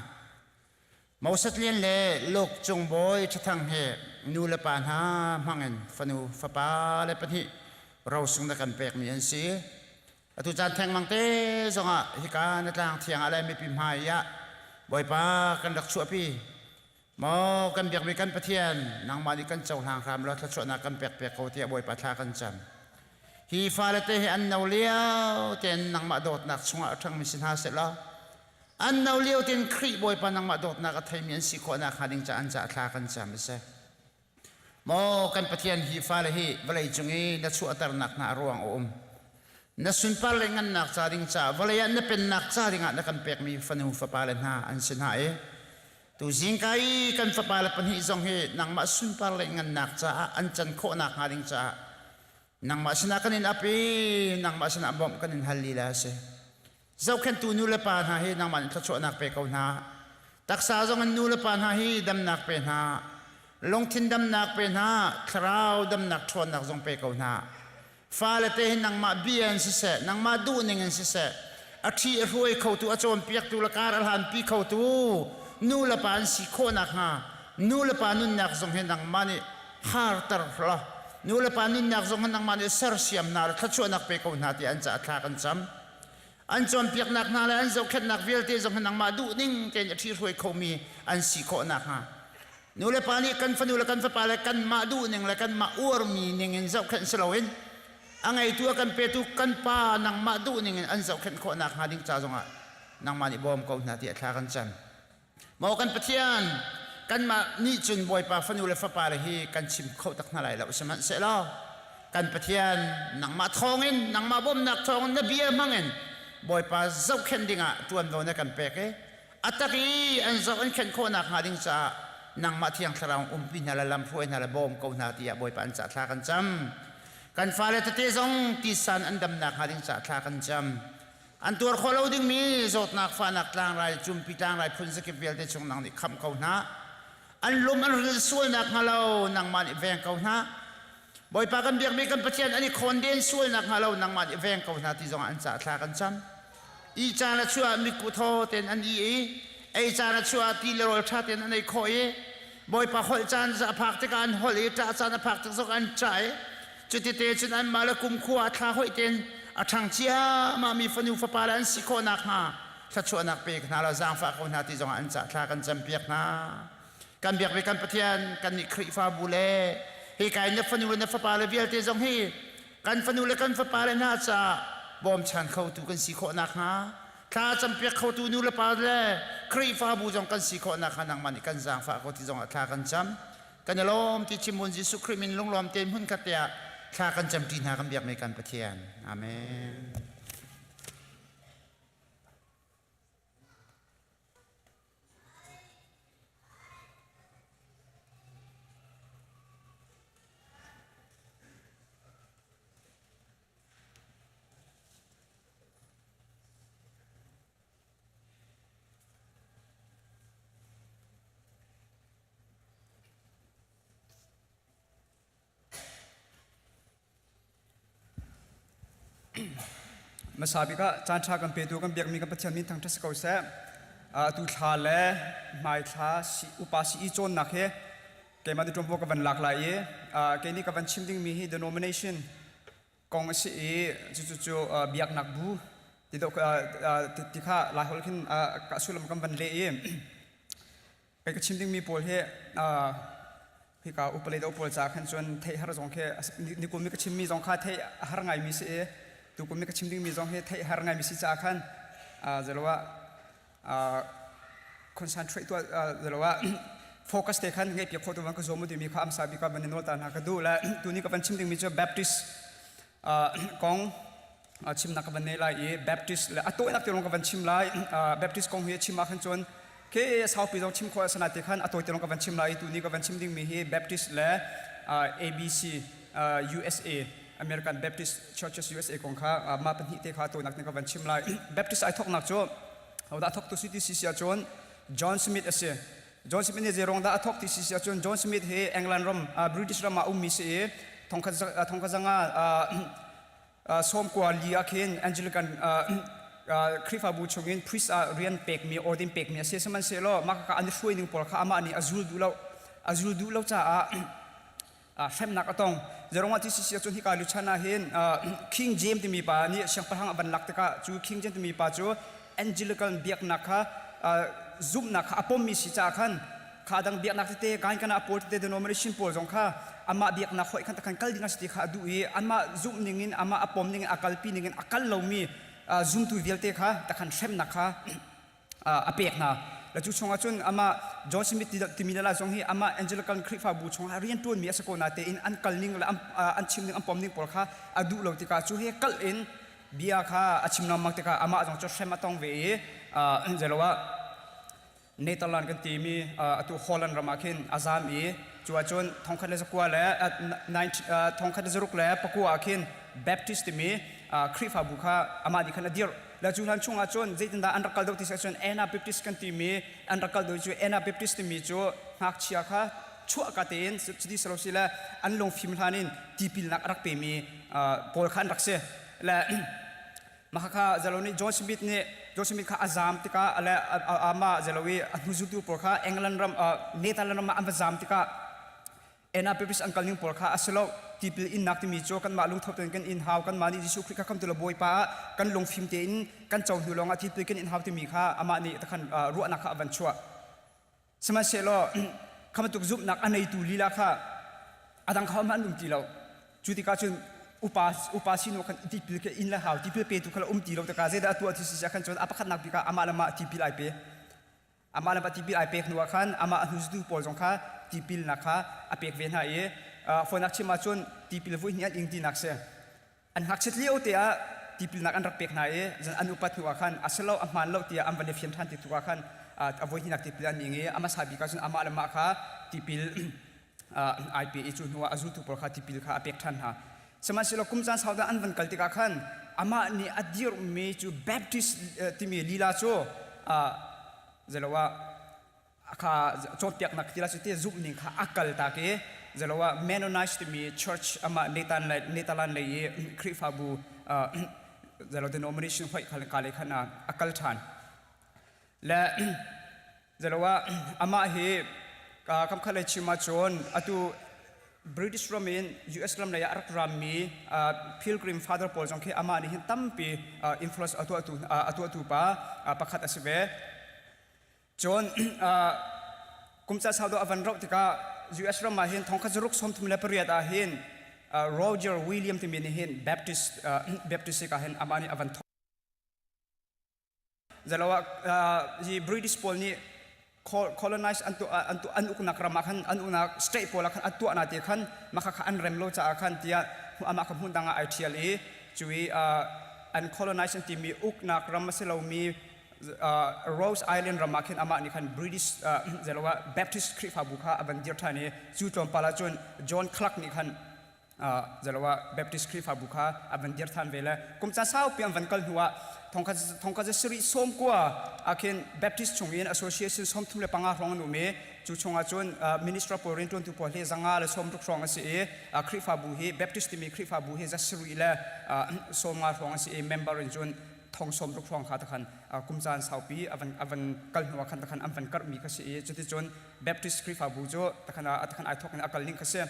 Speaker 4: Moses Lian le Luke Cung Bawi Ṭhathang he nu le pa hna hmangin fanu fapa le pahnih rosung na kan pekmi an si. Atu caan thengmang te zongah hika na tlang thiang ah le mipi hmai ah Bawipa kan rak chuahpi. Maw kan biakmi kan Pathian nangmah nih kan cohlang hram law thluachuahnak kan pek piak ko tiah Bawipa thla kan cam. Hi fale te hi an no lio tein nangmah dawtnak chungah a ṭhangmi si hna sehlaw An no lio tein Khrih Bawipa nangmah dawtnak a theimi an si khawh nakhnga ding caah an caah thla kan cam a si. Maw kan Pathian hi fale hi vawlei cung i na chuahternak hna a ruang a um. Na sunpar le ngannak ca ding caah vawlei ah na pennak ca dingah na kan pekmi fanu fapa le hna an si hna i tu zingka i kan fapa le pahnih zong hi nangmah sunpar le ngannak caah an can khawh nakhnga ding caah nangmah sinah kan in ap i nangmah sinah bawmh kan in hal lila a si. Zohkhenhtu nu le pa hna hi nangmah nih thluachuahnak pe ko hna. Taksa zong in nu le pa hna hi damnak pe hna. Lungthin damnak pe hna, thlarau damnak ṭhawnnak zong pe ko hna. Fale te hi nangmah bia in siseh, nangmah duhning in siseh, a ṭhi a hruai khotu, a cawnpiaktu le kar a hlanpi khotu nu le pa an si khawh nakhnga nu le pa nunnak zong hi nangmah nih harter law nu le pa nunnak zong hi nangmah nih sersiam hna le thluachuahnak pe ko hna tiah an caah thla kan cam. An cawnpiaknak hna le an zohkhenhnak vialte zong hi nangmah duhning tein a ṭhihruai khomi an si khawh nakhnga nu le pa nih kan fanu le kan fapa le kanmah duhning le kanmah uarmi ning in zohkhenh si loin a ngeitu a kan petu kan pa nangmah duhning in an zohkhenh khawh nakhnga ding ca zongah nangmah nih bawm ko hna tiah thla kan cam. Maw kan Pathian, kanmah nih cun Bawipa fanu le fapa le hi kan chim kho tak hna lai lo sihmanhsehlaw kan Pathian nangmah thawngin nangmah bawmhnak thawngin na bia hmangin Bawipa zohkhenh dingah ṭuanvo na kan pek i a tak i an zoh an khenh khawh nakhnga ding caah nangmah Thiang Thlarau umpi hna le lamhruai hna le bawm ko hna tiah Bawipa an caah thla kan cam. Kan fale tete zong tisan an dam nakhnga ding caah thla kan cam. An tuar khawh lo dingmi zawtnak fahnak tlangrai cumpi tlangrai phun zakip vialte chung nang nih khamh ko hna. An lum an ril sualnak hnga lo nangmah nih veng ko hna. Bawipa kan biakmi kan Pathian an i khawnden sualnak hnga lo nangmah nih veng ko hna ti zongah an caah thla kan cam. I caan a chuah mitku thaw tein an i i ei caan a chuah ti le rawl ṭha tein an ei khawh i Bawipa holh caan a phak tikah an holh i ṭah caan a phak tik zong an ṭah i Cutite cun anmah le kumkhua a thla hoih tein a ṭhang ciammah mi fanu fapa le an si khawh nakhnga thluachuahnak pe hna law zaangfah ko hna ti zongah an cah thla kan campiak hna. Kan biakmi kan Pathian kannih Khrihfabu le hika in na fanu le na fapa le vialte zong hi kan fanu le kan fapa le hna caah bawmchan khotu kan si khawh nakhnga thla campiak khotu nu le pa le Khrihfabu zong kan si khawh nakhnga nangmah nih kan zaangfah ko ti zongah thla kan cam. Kan i lawm ti chim Jesuh Khrih min lunglawm tein hmun khat te ah thla kan camṭi hna kan biakmi kan Pathian. Amen.
Speaker 9: Hmasa bik ah caan ṭha kan petu kan biakmi kan Pathian min thangṭhat si ko seh. Atu thla le hmai thla upa CE cawnnak hi keimah nih ṭuanvo ka van lak lai i kei nih ka van chim dingmi hi denomination kong a si i cucu cu biaknak bu ti ti kha Laiholh khin ka sullam kan van leh i Kei ka chim dingmi pawl hi hika upalei do pawl ca khan cun theih har zong khi nikum mi ka chimmi zong kha theih a har ngaimi si i tukum mi ka chim dingmi zong hi theih har ngaimi si caah khan zeloah concentrate tuah zeloah focus te khan ngeih piak khawh tu van ka zuam timi kha amsa bik ah van i nawl ta hna ka duh le tuni ka van chim dingmi cu Baptist kong chimnak ka van nei lai i Baptist le a tawinak te lawng ka van chim lai. Baptist kong hi chim ah khan cun ke saupi zong chim khawh sana te khan a tawi te lawng ka van chim lai i tuni ka van chim dingmi hi Baptist le ABC USA American Baptist Churches USA kong kha mah pahnih te kha tawinak te ka van chim lai. Baptist ai thoknak cu hodah thok tu si ti si si ahcun John Smith a si. John Smith nih zei ruang dah a thok ti si si ahcun John Smith hi England ram British ram ah ummi si i thongkhat thongkhat zanga sawmkua li ah khin Anglican Khrihfabu chungin priest ah rian pekmi ordain pekmi a si. Sihmanhsehlaw mah kha an i hruai ning pawl kha amah nih a zul duh lo a zul duh lo caah hremnak a tong. Zeruangah ti si ahcun hika luchan ah hin King James timi pa nih siangpahrang a van lak tikah cu King James timi pa cu Anglican biaknak kha zumhnak kha a pommi si caah khan kha dang biaknak tete kain kana pawl tete denomination pawl zong kha amah biaknak hoih khan takhan kal ding a si ti kha a duh i anmah zumh ning in amah a pom ning in a kalpi ning in a kal lomi zumtu vialte kha takhan hremnak kha a pek hna. Le cu chungah cun amah John Smith timi le zong hi amah Anglican Khrihfabu chungah rian ṭuanmi a si ko na tein an kal ning le an chim ning an pom ning pawl kha a duh lo tikah cu he kal in bia kha a chim lengmang tikah amah zong cu hrem a tong ve i zeilo ah Netherlands kan timi atu Holland ram ah khin a zam i cu ahcun thongkhat le zakua le thongkhat le zaruk le pakua ah khin Baptist timi Khrihfabu kha amah nih khan a dirh. Le cu hlan chung ahcun zeitindah an rak kal deuh ti si ahcun Anabaptist kan timi an rak kal deuh cu Anabaptist timi cu ngakchia kha. chuah ka tein cuti silo si le an lungfim hlan in tipilnak a rak pemi pawl kha an rak si. Le mah kha zalo nih John Smith nih John Smith kha a zaam tikah le amah zalo i a hnuzultu pawl kha England ram Netherlands ram ah an va zaam tikah Anabaptist an kalning pawl kha a si lo. Tipil innak timi cu kanmah lungtho tein kan in hau, kanmah nih Jesuh Khrih kha khamtu le Bawipa ah kan lungfim tein kan co hnu lawngah tipil kan in hau timi kha amah nih takhan ruahnak kha a van chuah. Sihmanhsehlaw kha bantuk zumhnak a neitu lila kha a dang kha an um ti lo. Cu tikah cun upa upa sinu khan tipil ke in le hau tipil petu kha um ti lo tikah zeidah a tuah ti si khan cun a pakhatnak bik ah amah le mah tipil ai pe. Amah le tipil ai pek hnuah khan amah a hnuztu pawl zong kha tipilnak kha a pek ve hna i fawinak chim ahcun tipil vui hnih an ing tinak si. An ngakchiat lio te ah tipilnak an rak pek hna i an upat hnuah khan a si lo a hmaan lo tiah an van i fian ṭhan ti tukah khan a voi hnihnak tipil an ing i a hmasa bik ah cun amah le mah kha tipil ai pe i cu hnuah a zultu pawl kha tipil kha a pek ṭhan hna. Sihmanhsehlaw kum caan sau dah an van kal tikah khan amah nih a dirhmi cu Baptist timi lila cu zeilo ah kha cawnpiaknak tila cu ti zumhning kha a kal tak i zelo ah Mennonite timi church amah Netherlands lei i Khrihfabu zelo denomination hoih kha lei khan a kal ṭhan. Le zelo ah amah hi kamkhat lei chim ahcun atu British ram in US ram lei ah a rak rammi Pilgrim Father pawl zong khi amah nih hin tampi influence a tuahtu a tuahtu pa pakhat a si ve. Cun kum ca sau dawh a van rauh tikah US ram ah hin thongkhat zaruk 38 ah hin Roger William timi nih hin Baptist Baptist ah hin amah nih a van Zalo ah hi British pawl nih colonize an tuah an tuah an uknak ram ah khan an uknak state pawl ah khan an tuah na te khan maka kha an rem lo caah khan tiah amah kha hmun dang ah ai thial i cui an colonize an timi uknak ram a si lomi Rose Island ram ah khin amah nih khan British zalo ah Baptist Khrihfabu kha a van dir ṭhan i cu tlawmpal ah cun John Clark nih khan zaloah Baptist Khrihfabu kha a van dir than ve le kum ca saupi an van kal hnu ah thongkhat sarih 90 ah khin Baptist chung in association 35 hrawng an um i cu chungah cun minister pawl rianṭuantu pawl hi 160 hrawng a si i Khrihfabu hi Baptist timi Khrihfabu hi 150 hrawng a si i member in cun 60,000 hrawng kha takhan kum caan saupi a van kal hnu ah khan takhan an van karhmi kha si i cuticun Baptist Khrihfabu cu takhan takhan ai thawk in a kal ning kha si.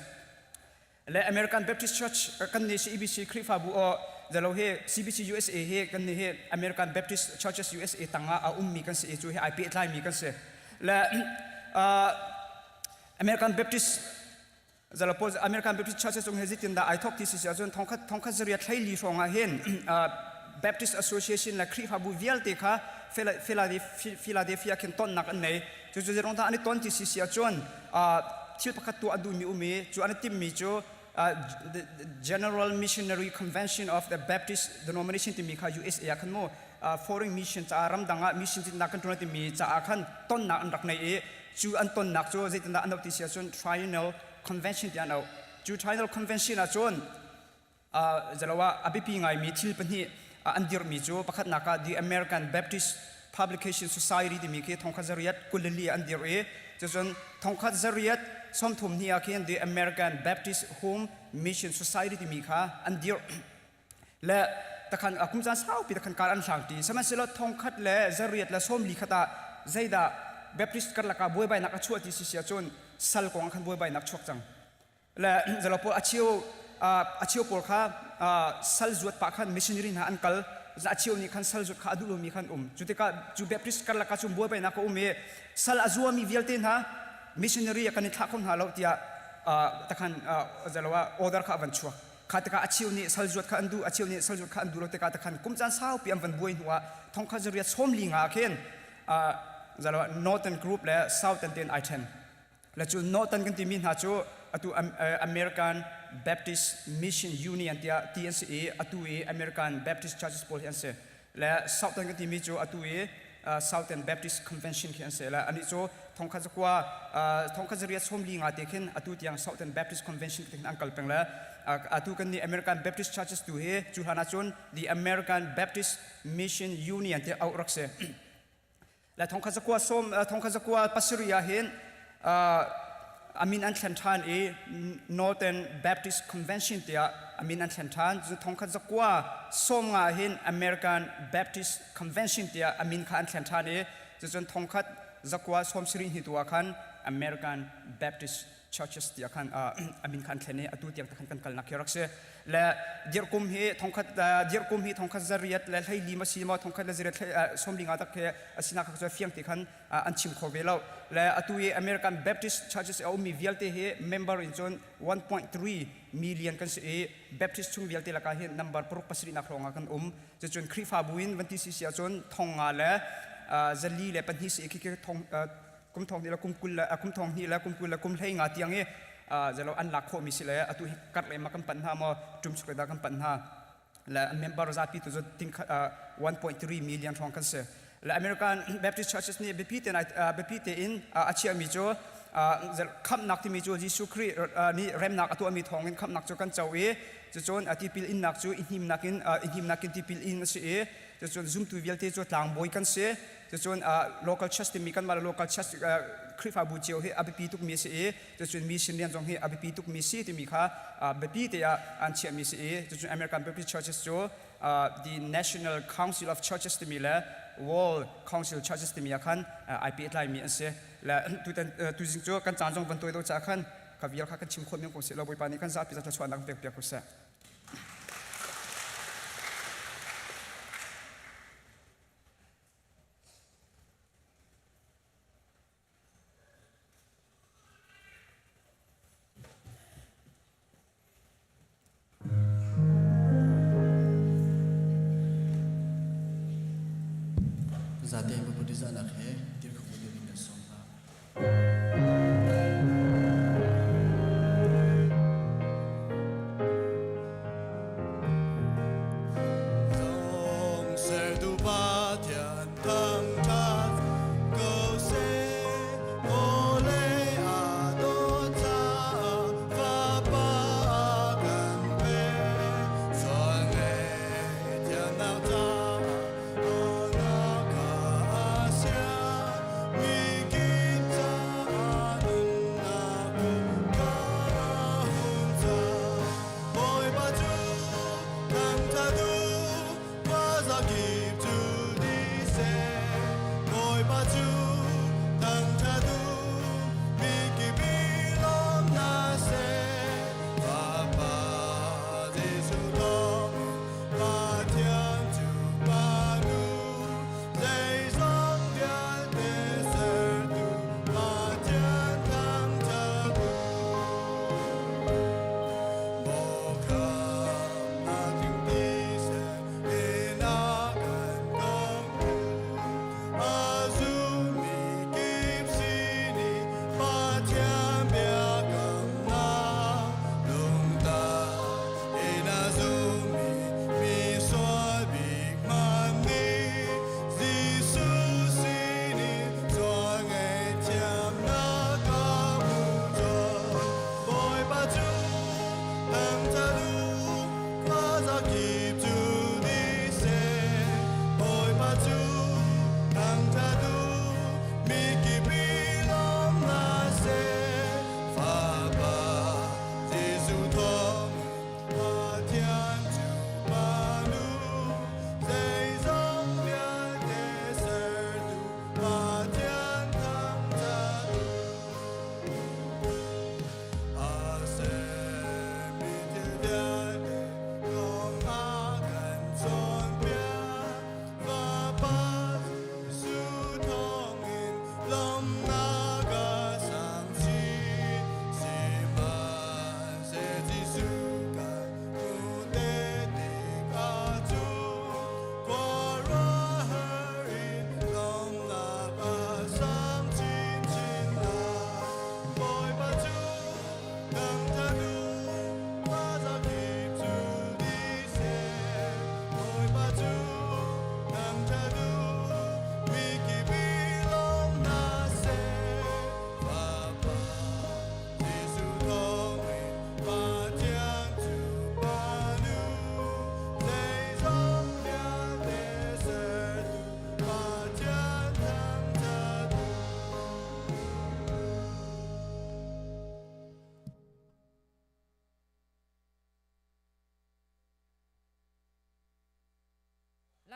Speaker 9: Le American Baptist Church kan nih CBC Khrihfabu aw zalo hi CBC USA hi kan nih hi American Baptist Churches USA tangah a ummi kan si i cu hi ai pehtlaimi kan si. Le American Baptist zalo pawl American Baptist Churches cung hi zeitindah ai thok ti si ahcun thongkhat thongkhat zariat 14 hrawng ah hin Baptist Association le Khrihfabu vialte kha Philadelphia khin tonnak an nei. Cucu zeirong dah an i ton ti si si ahcun thil pakhat tuah a duhmi um i cu an i timhmi cu General Missionary Convention of the Baptist Denomination timi kha USA ah khan mu foreign mission caah ramdang ah mission tinnak kan ṭuan timi caah khan tonnak an rak nei i cu an tonnak cu zeitindah an auh ti si ahcun Triennial Convention tiah an auh. Cu Triennial Convention ahcun zalo ah a biapi ngaimi thil pahnih an dirhmi cu pakhatnak ah The American Baptist Publication Society timi khi 1924 an dirh i cucun 1932 ah khin The American Baptist Home Mission Society timi kha an dirh le takhan kum caan saupi takhan kar an hlang ti sihmanhsehlaw 1941 ah zeidah Baptist karlak ah buaibainak a chuah ti si si ahcun sal kong ah khan buaibainak chuak cang. Le zalo pawl acheu acheu pawl kha sal zuat pah khan missionary hna an kal. Acheu nih khan sal zuat kha a duh lomi khan um. Cu tikah cu Baptist karlak ah cun buaibainak a um i sal a zuami vialte hna missionary kan i thlah kho hna lo tiah takhan zalo ah order kha a van chuak. Kha tikah acheu nih sal zuat kha an duh, acheu nih sal zuat kha an duh lo tikah takhan kum caan saupi an van buai hnu ah 1945 ah khin zalo Northern Group le Southern ten ai then. Le cu Northern kan timi hna cu atu American Baptist Mission Union tiah ti an si i atu i American Baptist Churches pawl hi an si. Le Southern kan timi cu atu i Southern Baptist Convention khi an si. Le anih cu thongkhat zakua thongkhat zariat 45 te khin atu tiang Southern Baptist Convention te khin an kal peng le atu kan nih American Baptist Churches tu hi cu hlan ahcun the American Baptist Mission Union tiah auh rak si. Le thongkhat zakua sawm thongkhat zakua pasarih ah hin. a min an thlen ṭhan i Northern Baptist Convention tiah a min an thlen ṭhan. Cu thongkhat zakua 50 hin American Baptist Convention tiah a min kha an thlen ṭhan i cucun thongkhat zakua 70 hni tu ah khan American Baptist Churches tiah khan a min kha an thlen i atu tiang te khan kan kalnak hi rak si. Le dirhkum hi thongkhat dirhkum hi thongkhat zariat le 14 ma si maw thongkhat le zariat 45 tak he a sinak kha cu fiang ti khan an chim kho ve lo. Le atu i American Baptist Churches a ummi vialte hi member in cun 1.3 million kan si i Baptist chung vialte lakah hin number paruk pasarih nak hrawng ah kan um. Cucun Khrihfabu in van ti si si ahcun thong nga le zali le pahnih si i khi thong kum thong hnih le kum kul le kum thong hnih le kum kul le kum hlei nga tiang i zelo an lak khawhmi si le atu hi kar le ma kan panh hna maw tum chuk le dah kan panh hna le member zapi tu cu ting 1.3 million hrawng kan si. Le American Baptist Churches nih biapi te biapi tein a chiahmi cu khamhnak timi cu Jesuh Khrih nih remnak a tuahmi thawngin khamhnak cu kan co i cucun tipil innak cu i hnimnak in i hnimnak in tipil in a si i cucun zumtu vialte cu tlangbawi kan si. Cucun local church timi kanmah le local church Khrihfabu cio hi a biapi tukmi a si i cucun mission rian zong hi a biapi tukmi si timi kha biapi te ah an chiahmi si i cucun American Baptist Churches cu the National Council of Churches timi le World Council Churches timi ah khan ai pehtlaimi an si. Le tutan tuzing cu kan caan zong van tawi lo caah khan ka vial kha kan chim khawh men ko seh law Bawipa nih kan zapi za thluachuahnak kan pek piak ko seh.
Speaker 10: Zate Buddhizahnak he dirkho ding in kan sawm hna.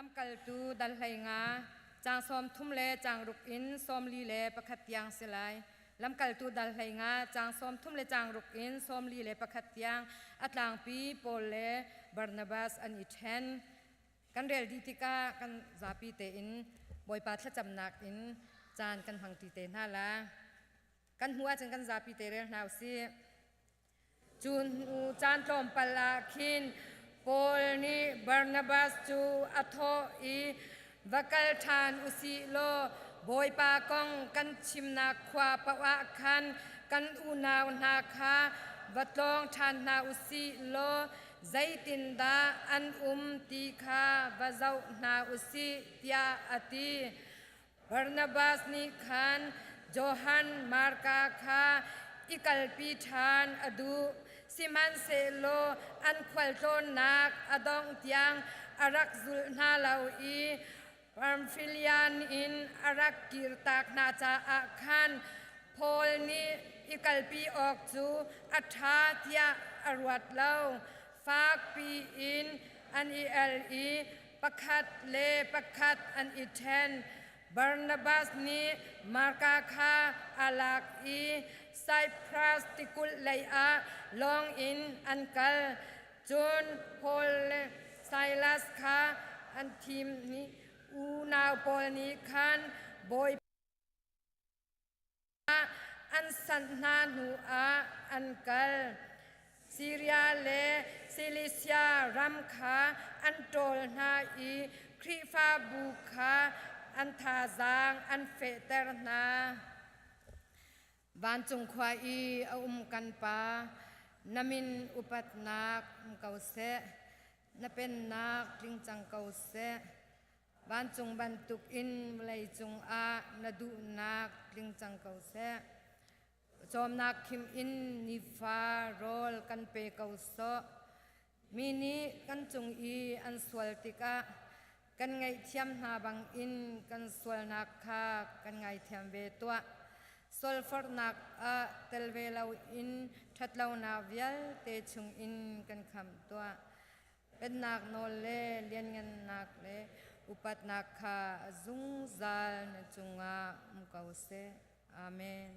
Speaker 11: Lamkaltu dal 15, caang 30 le caang ruk in 41 tiang si lai. Lamkaltu dal 15, caang 30 le caang ruk in 41 tiang a tlangpi Paul le Barnabas an i ṭhen. Kan rel dih tikah kan zapi tein Bawipa thlacamnak in caan kan hmangṭi te hna la. Kan hmuh ahcun kan zapi te rel hna usih. Cu hnu caan tlawmpal ah khin Paul nih Barnabas cu a thawh i va kal ṭhan u sih law Bawipa kong kan chimnak khua paoh ah khan kan unau hna kha va tlawng ṭhan hna u sih law zeitindah an um ti kha va zoh hna u sih tiah a ti. Barnabas nih khan Johan Marka kha i kalpi ṭhan a duh. Sihmanhsehlaw an khualtlawnnak a dongh tiang a rak zulh hna lo i Pamfilian in a rak kirtak hna caah khan Paul nih i kalpi awk cu a ṭha tiah a ruat lo. Fakpi in an i el i pakhat le pakhat an i ṭhen. Barnabas nih Marka kha a lak i Saipras tikulh leiah lawng in an kal. Cun Paul le Silas kha an thim i unau pawl nih khan Bawipa an sanh hna hnuah an kal. Siria le Cilicia ram kha an ṭawl hna i Khrihfabu kha an thazaang an fehter hna. Vancung khua i a um kan Pa, na min upatnak um ko seh, na pennak tling cang ko seh. Vancung bantukin vawleicung ah na duhnak tling cang ko seh. Cawmnak khim in nifa rawl kan pe ko sawh. Mi nih kan cung i an sual tikah kan ngaihthiam hna bangin kan sualnak kha kan ngaithiam ve tuah. Sualforhnak ah tel ve loin ṭhatlonak vialte chungin kan khamh tuah. Pennak nawl le lianngannak le upatnak kha zungzal na cungah um ko seh. Amen.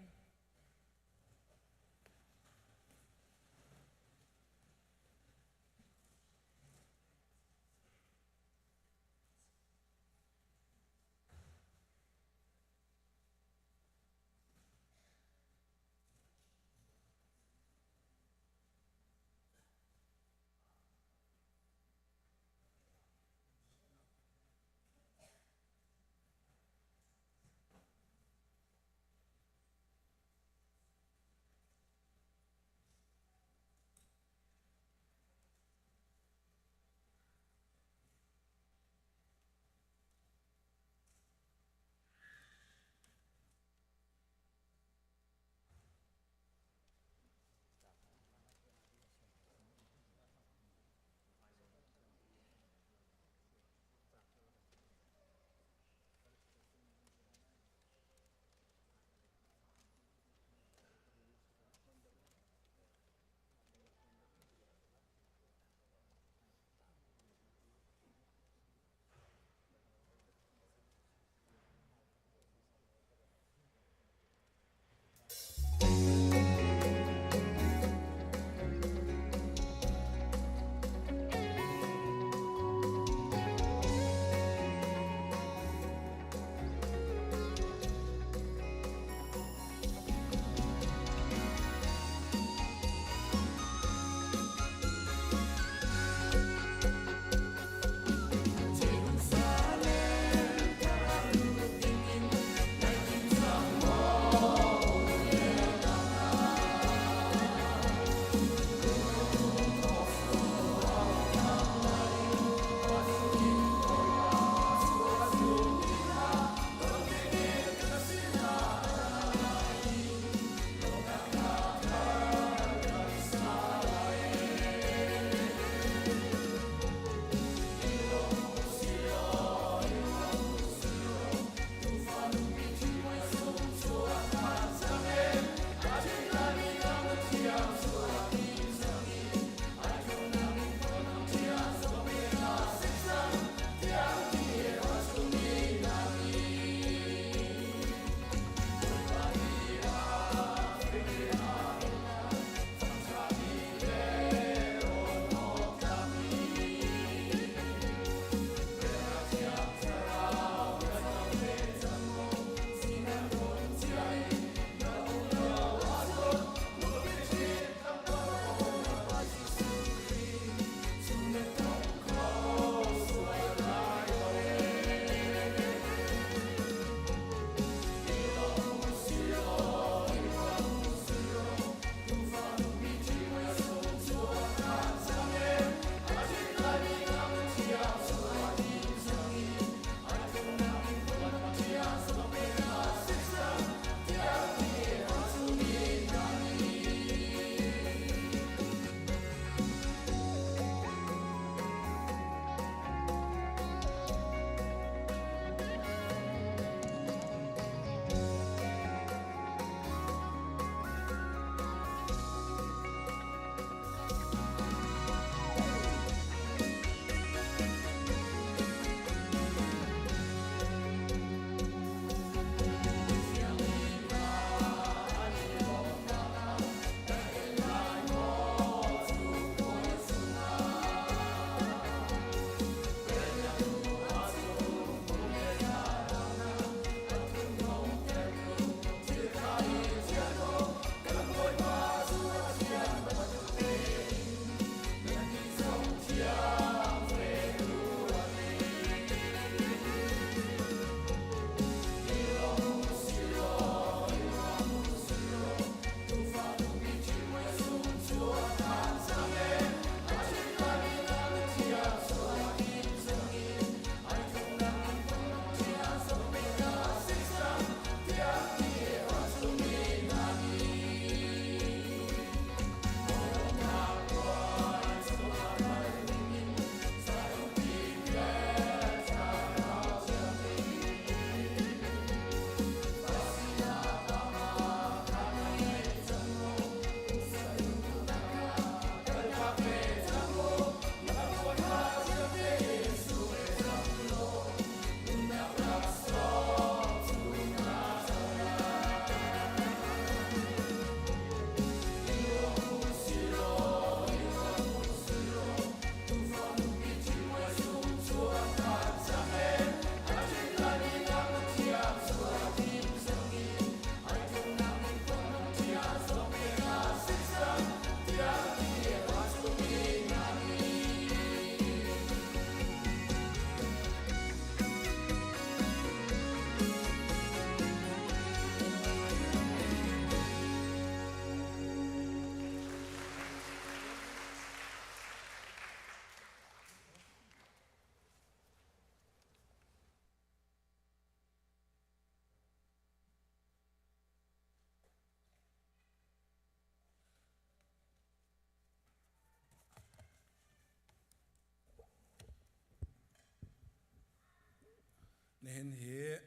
Speaker 7: Nihin hi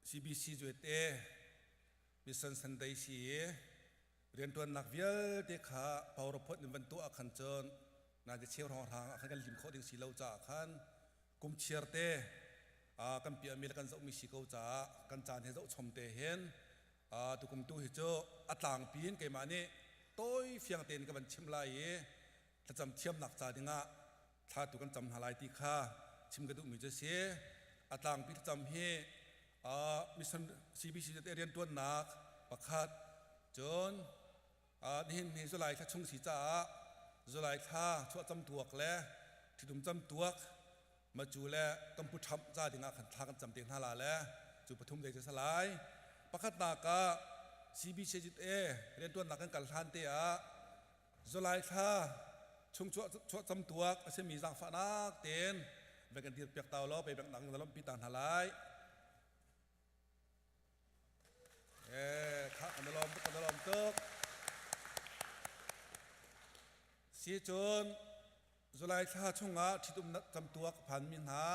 Speaker 7: CBC Zuete Mission Sunday si i rianṭuannak vialte kha PowerPoint in van tuah ahkhan cun nai cheu hrawnghrang ah khan kan lim khawh ding si lo caah khan kum chiar te kan piahmi le kan zohmi si ko caah kan caan he zohchom te hin tukum tu hi cu a tlangpi in keimah nih tawi fiang tein ka van chim lai i thlacam thiamnak ca dingah thla tu kan cam hna lai ti kha chim ka duhmi cu a si. A tlangpi thlacam hi mission CBC te rianṭuannak pakhat cun nihin hi July thla chung si caah July thla chuah camtuak le ṭhitum camtuak macu le kan pu ṭhamh ca dingah khan thla kan cam te hna la le cu pathum dei cu salai. Pakhatnak ah CBC rianṭuannak kan kal hlan te ah July thla chung chuah camtuak a simi zaangfahnak tein vai kan dir piak ta law pei bek nak na lawmhpi ta hna lai. Eh, kha kan lawm tuk, kan lawm tuk. Si cun July thla chungah ṭhitum camtuak phanmi hna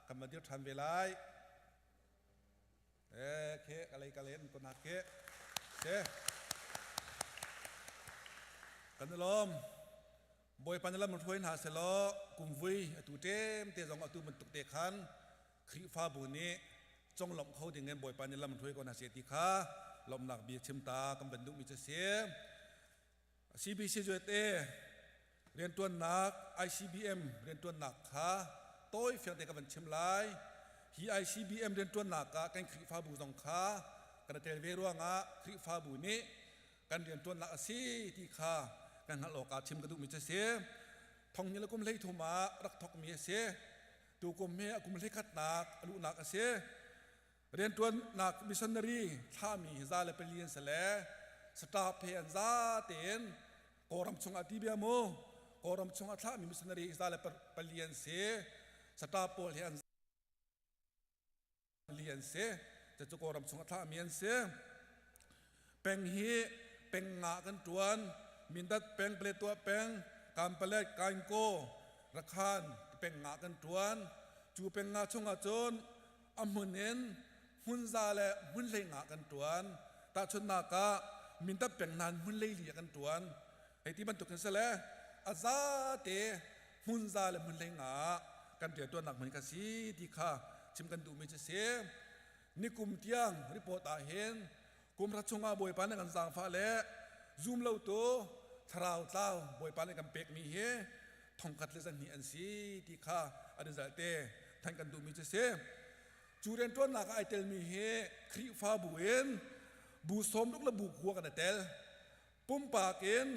Speaker 7: kan va dir ṭhan ve lai. Eh, khe kalei kalen ko na khe. Se. Kan lawm. Bawipa na lam hruai hna selaw kumvui atu ṭem te zong atu bantuk te khan Khrihfabu nih conglawmh kho ding in Bawipa nih lam hruai ko hna seh ti kha lawmhnak bia chim ta kan van duhmi cu si. CBC USA rianṭuannak ICBM rianṭuannak kha tawi fiang te ka van chim lai. Hi ICBM rianṭuannak ah kan Khrihfabu zong kha kan i tel ve ruangah Khrihfabu nih kan rianṭuannak a si ti kha kan hngalh awkah chim ka duhmi cu a si. Thong ni le kum 13 ah rak thawkmi a si. Tukum hi a kum hleikhatnak a luhnak a si. Rianṭuannak missionary thlahmi hi 104 an si le staff he an za tein Kawlram chungah ti bia mu Kawlram chungah thlahmi missionary hi 104 an si. Staff pawl hi an li an si. Cucu Kawlram chungah thlahmi an si. Peng hi peng nga kan ṭuan. Mindat peng, Paletwa peng, Kanpalet, Kainkaw, Rakhan peng nga kan ṭuan. Cu peng nga chungah cun a hmun in hmun za le hmun hlei nga kan ṭuan. Tahchunhnak ah Mindat peng hna hmun 14 ah kan ṭuan. Hei ti bantuk in sile a zate hmun za le hmun 15 ah kan rianṭuannak hmun kha si ti kha chim kan duhmi cu si. Nikum tiang report ah hin kum ra chungah Bawipa nih kan zaangfah le zum lo tu thlarau tlau Bawipa nih kan pekmi hi 1102 an si ti kha a result te thanh kan duhmi cu si. Cu rianṭuannak ah ai telmi hi Khrihfabu in bu 60 le bu kua kan i tel. Pumpak in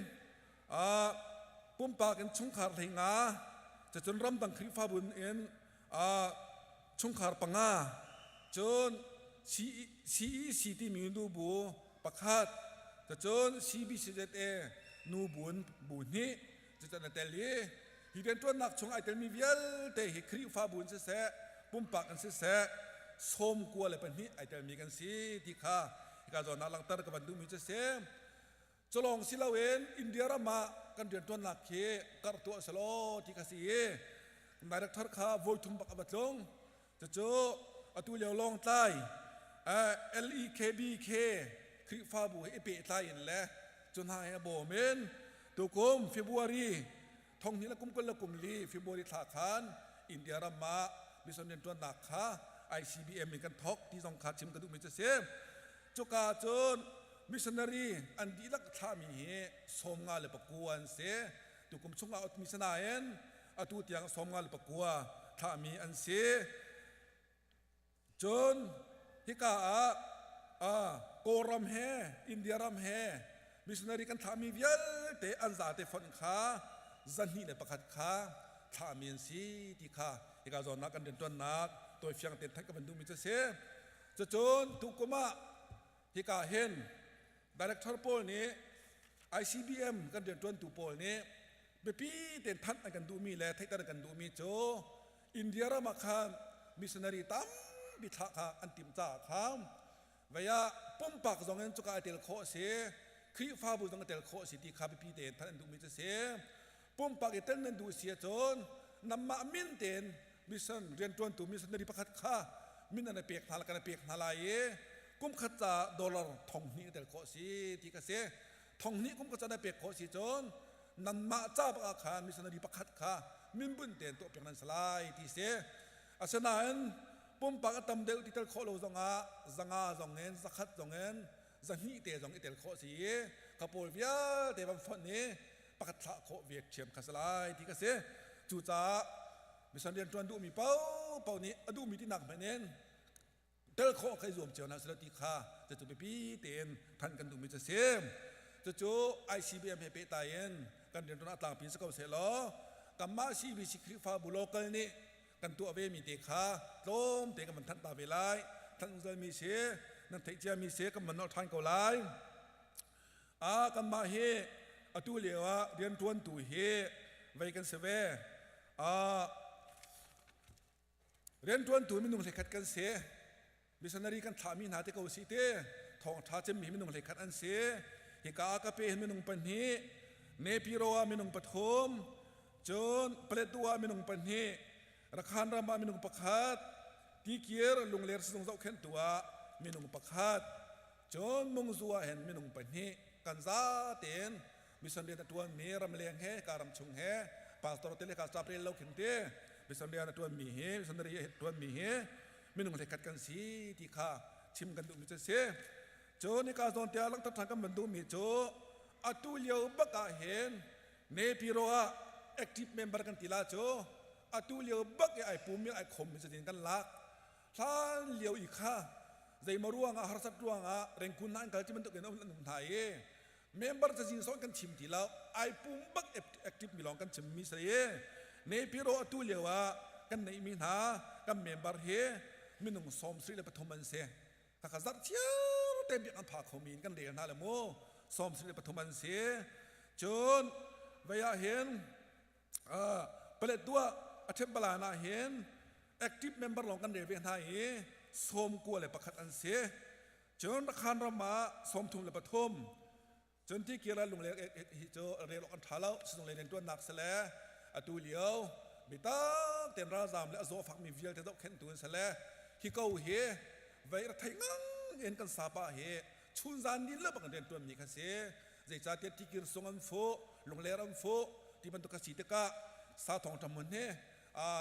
Speaker 7: pumpak in chungkhar 15, cun ramdang Khrihfabu in chungkhar panga, cun CEC timi nubu pakhat, cun CBCZA nubu bu hnih cucu na tel i hi rianṭuannak chung ai telmi vialte hi Khrihfabu in siseh, pumpak in siseh, 92 ai telmi kan si ti kha hika zawn ah langhter ka van duhmi cu si. Culawng si loin India ram ah kan rianṭuannak khi karh tuah selaw ti kha si i director kha voi thum bak a va tlung. Cucu atu lio Lawngtlai LEKBK Khrihfabu he i pehtlai in le cu hna he a bawm in tukum February 2024 February thla khan India ram ah mission rianṭuannak kha ICBM in kan thawk ti zong kha chim ka duhmi cu si. Cuka cun missionary an dihlak thlahmi hi 59 an si. Tukum chungah a mi sinain atu tiang 59 thlahmi an si. Cun hika ah Kawlram he India ram he missionary kan thlahmi vialte an zate fonh kha 201 kha thlahmi an si ti kha hika zawn ah kan rianṭuannak tawifiang tein theih ka van duhmi cu a si. Cucun tukum ah hika hin director pawl nih ICBM kan rianṭuantu pawl nih biapi tein thanh an kan duhmi le theihter an kan duhmi cu India ram ah khan missionary tampi thlah kha an timh caah khan vei ah pumpak zong in cuka i tel khawh a si, Khrihfabu zong i tel khawh a si ti kha biapi tein thanh an duhmi cu a si. Pumpak i tel nan duh si ahcun nanmah min tein mission rianṭuantu missionary pakhat kha min an i pek hna kan i pek hna lai i kum khat ca dollar thong hnih tel khawh si ti ka si. Thong hnih kum khat ca na pek khawh si cun nanmah ca bak ah khan missionary pakhat kha minbun tein tuah piak nan si lai ti si. Asinain pumpak a tam deuh ti tel khawh lo zongah 500 zong in 100 zong in 200 te zong i tel khawh si i ka pawl vialte van fonh i pakhat thlah khawh ve ṭhiam kha si lai ti ka si. Cucaah mission rian ṭuan duhmi paohpaoh nih a duhmi tinak hmanh in tel khawh kha i zuam cio hna sila ti kha cucu biapi tein than kan duhmi cu si. Cucu ICBM he pehtlai in kan rianṭuan ah tlangpi si ko sehlaw kanmah CBC Khrihfabu local nih kan tuah ve mi te kha tlawm te kan van thanh ta ve lai. Thanh zungzalmi si, nan theih ciami si, kan van nolh ṭhan ko lai. A kanmah hi atu lio ah rianṭuantu hi vei kan si ve. A rianṭuantu minung hlekhat kan si. Missionary kan thlahmi hna te ko si te thawngṭha cemmi minung hlekhat an si. Hika ah ka pe hin minung pahnih, Nepiro ah minung pathum, cun Paletwa ah minung pahnih, Rakhan ram ah minung pakhat, Tikir Lungler sizung zohkhenhtu ah minung pakhat, cun Mungzu ah hin minung pahnih kan za tein mission rian a ṭuanmi ramleng he ka ram chung he pastor te le ka staff rel lo khin te mission rian a ṭuanmi hi missionary a ṭuanmi hi minung hlekhat kan si ti kha chim kan duhmi cu si. Cun hika zawn tiah langhter ṭhan kan van duhmi cu atu lio bak ah hin Nepiro ah active member kan ti la cu atu lio bak i ai pummi ai khommi cazin kan lak. Hlan lio i kha zeimaw ruangah harsat ruangah rengkun hna an kal ti bantuk in an um hna i member cazin song kan chim ti lo, ai pum bak active mi lawng kan chim mi si. Nepiro atu lio ah kan neih mi hna kan member hi minung 73 an si. Kaka zarh chiar te biak an pha kho mi in kan rel hna le mu, 73 an si. Cun vei ah hin Paletwa a ṭhembalan ah hin active member lawng kan rel ve hna i 91 an si. Cun Rakhan ram ah 33. Cun ti kira lungleng hi cu rel awk an ṭha lo. Sizung lei rianṭuannak si le atu lio mi tam tein ralzaam le a zaw fakmi vialte zohkhenhtu an si le hi ko hi vei rak thei ngang in kan sapa hi chunzan ni le bak in rianṭuanmi kha si. Zeicahtiah tikir sung an fuh, lungler an fuh ti bantuk kha si tikah sa thong ṭam hmun hi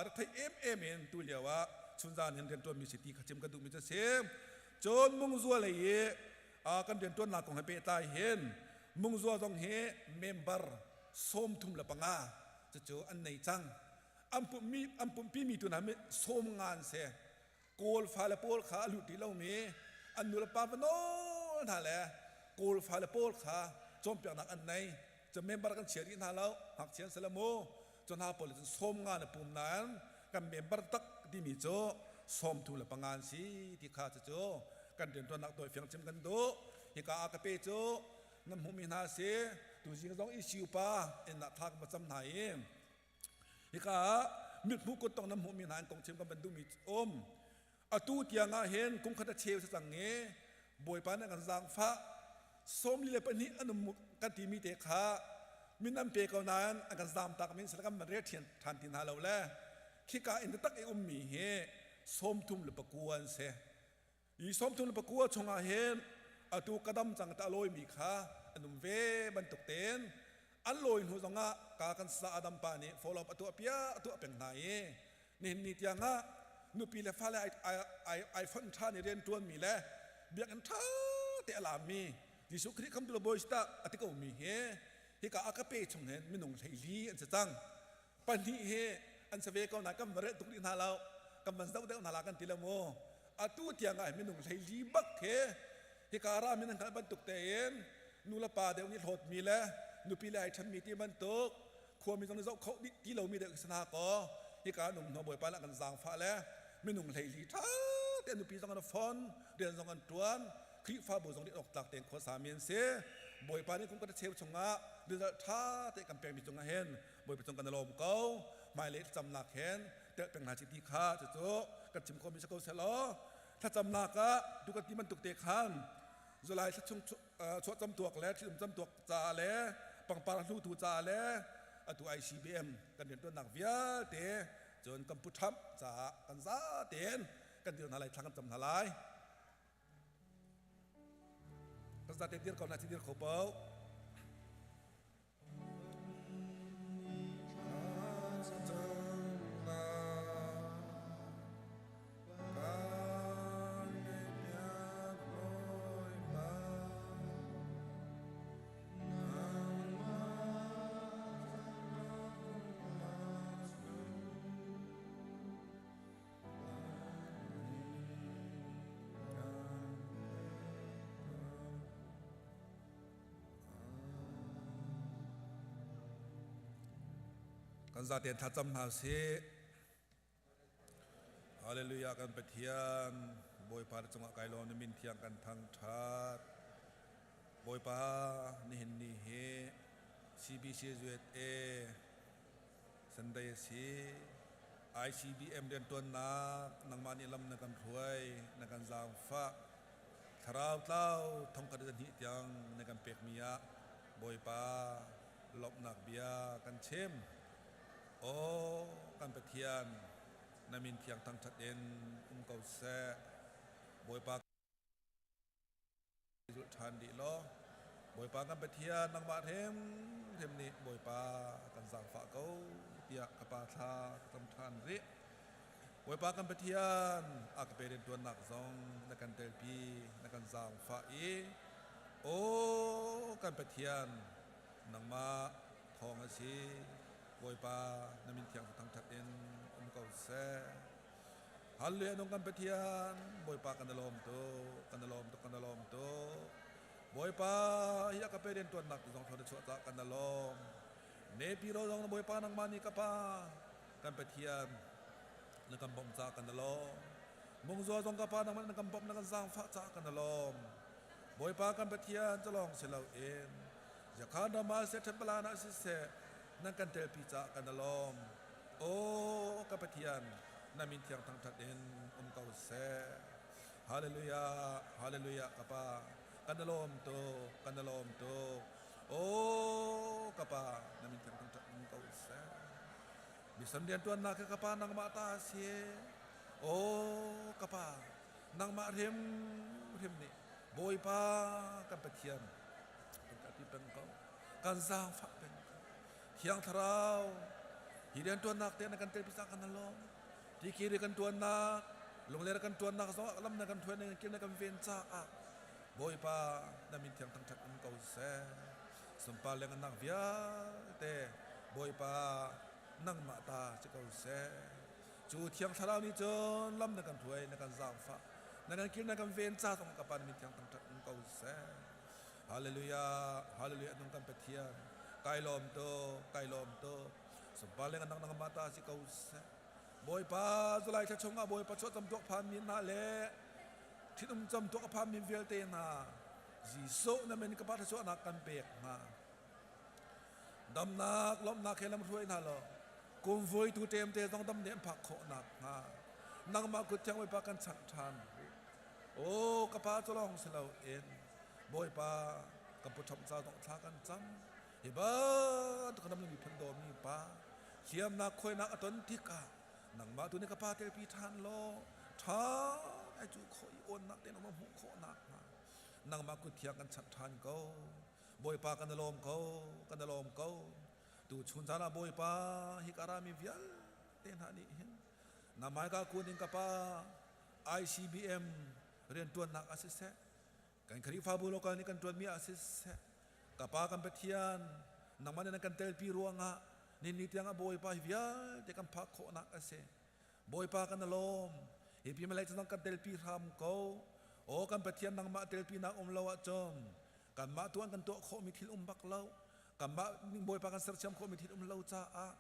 Speaker 7: rak thei emem in tu lio ah chunzan in rianṭuanmi si ti kha chim kan duhmi cu si. Cun mungzua lei i kan rianṭuannak kong he pehtlai hin mungzua zong hi member 35 cucu an nei cang. An pumhmi an pumhpimi tu hna 90 an si. Kawl fale pawl kha a lut rih lomi an nu le pa va nawl hna le Kawl fale pawl kha cawnpiaknak an nei. Cu member kan chia rih hna lo, ngakchia an si le mu. Cu hna pawl cun 50 na pum nain kan member tak timi cu 35 an si ti kha cucu kan rianṭuannak tawi fiang chim kan duh. Hika ah ka pe cu nan hmuhmi hna si. Tuzing zong issue pa inn ah thla kan va cam hna i hika ah mithmuh kuttong nan hmuhmi hna in kong chim kan van duhmi um. Atu tiang ah hin kum khat a cheu si cang i Bawipa nih kan zaangfah 42 an um kan timi te kha min an pe ko nain an kan zaamtak min sila kan van rel ṭhan ti hna lo le khika in taktak i ummi hi 39 an si. Hi 39 chungah hin atu ka dam cang ta lawimi kha an um ve bantuk tein an lawi hnu zongah ka kan sa Adam pa nih follow up a tuah pia a tuah peng hna i nihin ni tiangah nupi le fale ai ai fonh ṭhan i rian ṭuanmi le biakinn ṭha te a lammi Jesuh Khrih khamtu le Bawi ta a ti ko mi hi hika a ka pe chung hin minung 14 an si cang. Pahnih hi an si ve ko na kan va rel tuk rih hna lo, kan van zoh deuh hna la kan ti lo mu. Atu tiang ah minung 14 bak he hika ra min an hngalh bantuk tein nu le pa deuh nih hlawtmi le nupi le ai ṭhenmi ti bantuk khuami zong nih zoh kho ti lomi deuh si hna kaw hika an um hnu Bawipa nih kan zaangfah le minung 14 ṭha te nupi zong an fon, rian zong an ṭuan, Khrihfabu zong nih awk tlak tein khuasa mi an si. Bawipa nih kum kan cheu chungah result ṭha te kan pekmi cungah hin Bawipa cung kan i lawm ko. Hmailei thlacamnak hin telh peng hna ci ti kha cucu kan chim khawhmi si ko sehlaw thlacamnak ah tu kan ti bantuk te khan July thla chung chuahcam tuak le thilum cam tuak caah le pangpar hlutu caah le atu ICBM kan riantuannak vialte cun kan pu Trump caah kan za tein. Kan dir hna lai, thla kan cam hna lai. Kan zate dir ko na ci dir kho paoh. Kan zaten thlacam hna sih. Hallelujah kan Pathian Bawipa na cungah kai lawm na min thiang kan thangthat. Bawipa nihin ni hi CBC USA Sunday a si. ICBM riantuannak nangmah nih lam na kan hruai na kan zaangfah. Thlarau tlau thongkhat le hnih tiang na kan pekmi ah Bawipa lawmhnak bia kan chim. Aw kan Pathian na min thiang thangṭhat in um ko seh. Bawipa zulh ṭhan dih law Bawipa kan Pathian nangmah hrimhrim nih Bawipa kan zaangfah ko tiah ka pa thla ka cam ṭhan rih. Bawipa kan Pathian a ka pe rianṭuannak zong na kan telpi na kan zaangfah i aw kan Pathian nangmah thawng a si. Bawipa na min thiang cu thangṭhat in um ko seh. Hallelujah nung kan Pathian Bawipa kan i lawm tuk kan i lawm tuk kan i lawm tuk Bawipa hi a ka pe rianṭuannak zong thluan chuah cah kan i lawm Nepi ro zong Bawipa nangmah nih ka pa kan Pathian na kan bawmh cah kan i lawm Mungzua zong ka pa nangmah na kan bawmh na kan zaangfah cah kan i lawm Bawipa kan Pathian cu lawng si loin Yakhan ram ah siseh Ṭhenpalan ah siseh nan kan telpi caah kan i lawm. Aw ka Pathian, na min thiang thangṭhat in um ko seh. Hallelujah, hallelujah ka Pa, kan i lawm tuk, kan i lawm tuk. Aw ka Pa, na min thiang thangṭhat um ko seh. Mission rianṭuannak hi ka Pa nangmah ta a si. Aw ka Pa, nangmah hrimhrim nih Bawipa kan Pathian kan kalpi peng ko kan zaangfah peng ko Thiang Thlarau hi rianṭuannak te na kan telpi cang kan lawm tikiri kan ṭuannak lungler kan ṭuannak zong ah lam na kan thuan na kan kil na kan ven caah Bawipa na min thiang thangṭhat um ko seh sunpar le ngannak vialte Bawipa nangmah ta si ko seh Cu Thiang Thlarau nih cun lam na kan hruai, na kan zaangfah, na kan kil, na kan ven ca zong ka Pa na min thiang thangṭhat um ko seh. Hallelujah, hallelujah, nung kan Pathian. Kai lawm tuk, kai lawm tuk. Sunpar le ngan nang mata si ko seh. Bawipa July thla chungah Bawipa chuah cam tuak phan mi hna le ṭhitum cam tuak a phan mi vialte hna Jesuh na min ka pa thluachuahnak kan pek hna. Damnak lawmhnak he lamhruai hna law kumvui tu ṭemte zong dam nih an phak khawh nakhnga nangmah kut thiang Bawipa kan chanh ṭhan rih. Aw ka pa cu lawng si loin Bawipa kan puṭham ca zong thla kan cam. Hi bantuk ram le miphun dawmi pa hliamnak khuainak a ton tikah nangmah tu nih ka pa telpi ṭhan law ṭha ai cu khawh i awnnak tein um a hmuh khawh nakhnga nangmah kut thiang kan chanh ṭhan ko. Bawipa kan i lawm ko, kan i lawm ko. Tu chun caan ah Bawipa hi ka rami vialte hna nih hin na hmaika kun in ka pa ICBM rianṭuannak ah siseh, kan Khrihfabu local nih kan ṭuanmi ah siseh, ka pa kan Pathian nangmah nih na kan telpi ruangah ni tiang ah Bawipa hi vialte kan phak khawhnak a si. Bawipa kan i lawm. Hi pi malai cu kan telpi hram ko. Aw kan Pathian nangmah telpi nak um lo ahcun kanmah tuan kan tuah khawhmi thil um bak lo. Kanmah Bawipa kan sersiam khawhmi thil um lo caah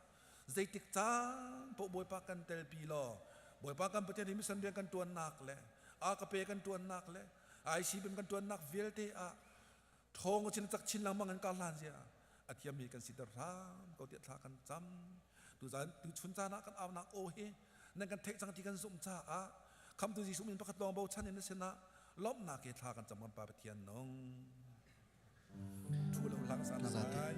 Speaker 7: zeitik caan paoh Bawipa kan telpi law Bawipa kan Pathian hi mission rian kan tuannak le AKP kan tuannak le ICBM kan tuannak vialte ah ṭhawng chin cak chin lengmang in kar hlan zia a thiammi kan siter hram ko tiah thla kan cam tuzan tuchun caan ah kan aunak aw hi nan kan theih cang ti kan zumh caah khamtu Jesuh min pakhat lawng bochan in na sinah lawmhnak he thla kan cam kan Pa Pathian nung thu lo hlang sa na lai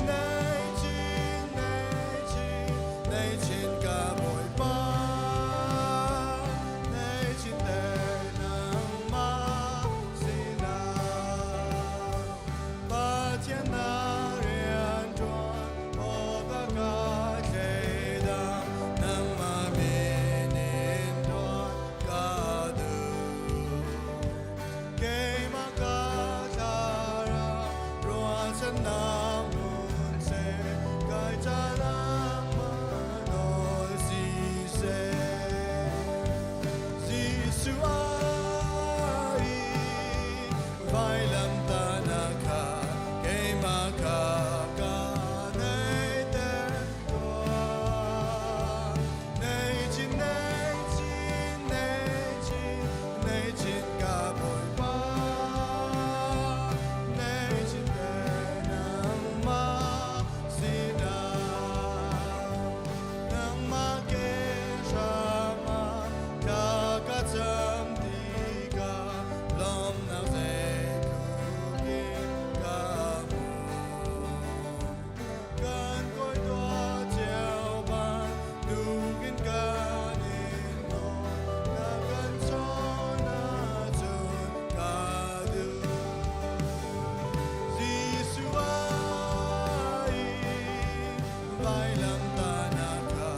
Speaker 12: Nei chin, nei chin, nei chin ka Bawipa. Nei chin te nangmah sinah. Pathian na rianṭuan awka ka thleidang nangmah min in ṭuan ka duh. Keimah ka thlarau ruahchannak hmun seh, kai ca nangmah nawl siseh. Jesuh ai vailamtahnak kha keimah kha ka neihter tuah. Nei chin, nei chin, nei chin, nei chin ka Bawipa. Nei chin te nangmah sinah. Nangmah ke hram ah thla ka cam tikah lawmhnak zeitluk in ka hmu. Kan kawi tuah cio bantukin kan in nawl, na kan chawn ahcun ka duh. Jesuh ai vailamtahnak kha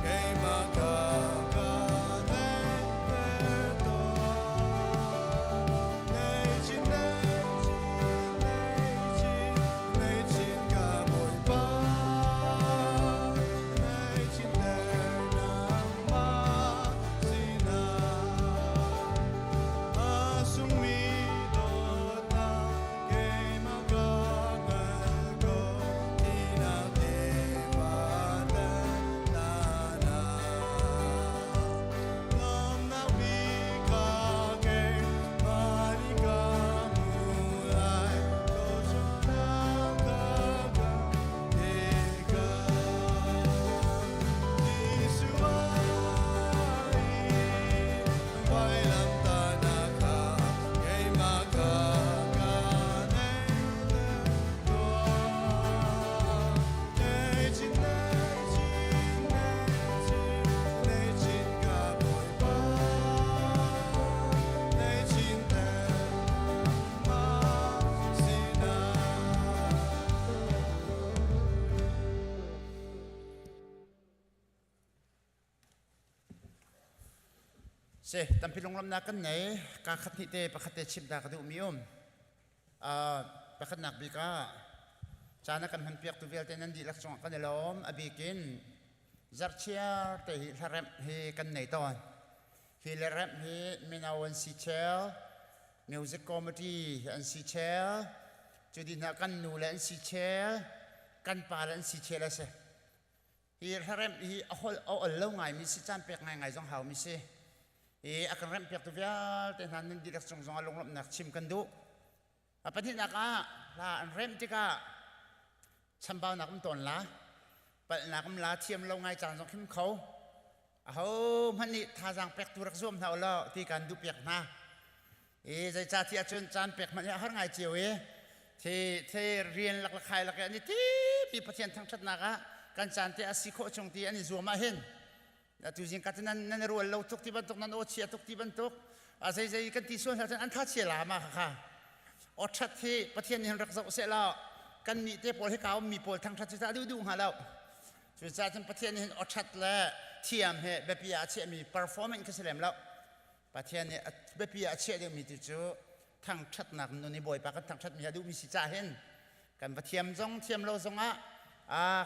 Speaker 12: keimah kha ka theihter tuah. Nei chin, nei chin, nei chin, nei chin ka Bawipa. Nei chin ter nangmah sinah. A sungmi dawtnak keimah ka hngal ko, tinak tefa na. Lawmnak bik ka keimah nih ka hmu lai, thluachuahnak ka ka tikah. Jesuh ai vailamtahnak kha keimah kha ka neihter tuah. Nei chin, nei chin, nei chin, nei chin ka Bawipa. Nei chin ter nangmah sinah.
Speaker 4: Se tampi lunglamnak kan nei ka khat hnih te pakhat te chim ta ka duh mi um. Pakhatnak bik ah caan a kan hman piak tu vialte nan dihlak cungah kan i lawm. A bikin zarhchiar te hi hlaremh hi kan nei tawn. Hi hlaremh hi mino an si chel, music committee an si chel, cu dih hna kan nu le an si chel, kan pa le an si chel a si. Hi hlaremh hi a holh a ol lo ngaimi si, caan pek ngaingai zong haumi si. Hi a kan remh piaktu vialte hna nan dihlak cung zongah lunglawmhnak chim kan duh. A pahnihnak ah hla an remh tikah chambaunak um tawn la, palhnak um la, thiam lo ngai caan zong khim kho. Aho hmanh nih thazaang pektu rak zuam hna u law ti kan duh piak hna. I zeicah ti ahcun caan pek hmanh hi a har ngai cio i the the rian lak le khai lak i an i tipi Pathian thangṭhatnak ah kan caan te a si khawh chung ti an i zuam ahhin atu zing ka nan nan rual lo tuk ti bantuk nan aw chia tuk ti bantuk a zei zei kan ti sual hna cun an tha chia la ma kha aw ṭhat hi Pathian nih hin rak zoh seh law kan nih te pawl hi ka um mi pawl thangṭhat cu duh duh hnga lo. Cucaah cun Pathian nih hin aw ṭhat le thiam he biapi ah a chiahmi performance khi si lem lo. Pathian nih biapi ah a chiah deuhmi tu cu thangṭhatnak nun i Bawipa kan thangṭhatmi a duhmi si cah hin kan va thiam zong thiam lo zongah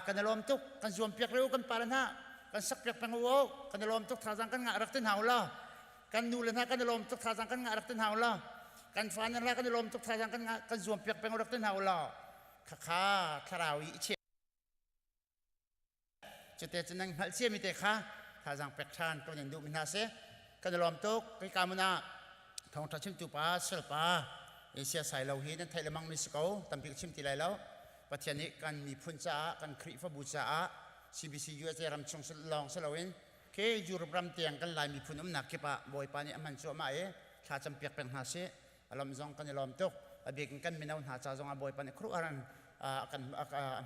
Speaker 4: kan i lawm tuk, kan zuam piak reu kan pa le hna kan sak piak peng u kan i lawm tuk, thazaang kan ngah rak ti hna u law, kan nu le hna kan i lawm tuk, thazaang kan ngah rak ti hna u law, kan fa ne hna kan i lawm tuk, thazaang kan ngah kan zuam piak peng u rak ti hna u law, khakha thlarau i i Cute cu nan hngalh ciami te kha thazaang pek ṭhan ko nan duhmi hna si. Kan i lawm tuk. Kei mun ah thawngṭha chimtu pa Selpa Asia Sailo hi nan theih lemang mi si ko. Tampi ka chim ti lai lo. Pathian nih kan miphun caah, kan Khrihfabu caah CBC USA ram chung lawng si loin ke Europe ram tiang kan Lai miphun umnak kip ah Bawipa nih a hman cuahmah i thla campiak peng hna sih. A lawm zong kan i lawm tuk. A bik in kan mino hna ca zong ah Bawipa nih khuaruahhar in Kan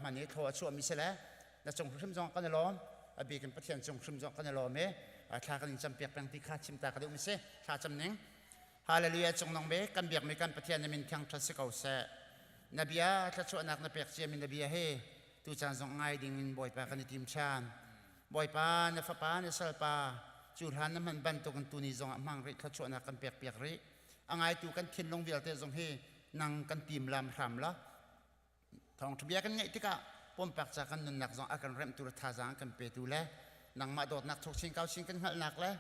Speaker 4: hman i thlaw a chuahmi si le na cung hrim zong kan i lawm. A bik in Pathian cung hrim zong kan i lawm i thla kan in campiak peng ti kha chim ta ka duh mi si. Thla cam ning. Hallelujah cung nong bik kan biakmi kan Pathian na min thiang ṭhat si ko seh. Na bia thluachuahnak na pek ciami na bia hi tucaan zong ngai ding in Bawipa kan i tim ṭhan. Bawipa na fapa na salpa cu hlan na hman bantukin tuni zong ah hmang rih thluachuahnak kan pek piak rih. A ngaitu kan thinlung vialte zong hi nang kan tim lam hram la. Thawngṭha bia kan ngaih tikah pumpak ca kan nunnak zong a kan remhtu le thazaang kan petu le nangmah dawtnak thuk chin kau chin kan hngalhnak le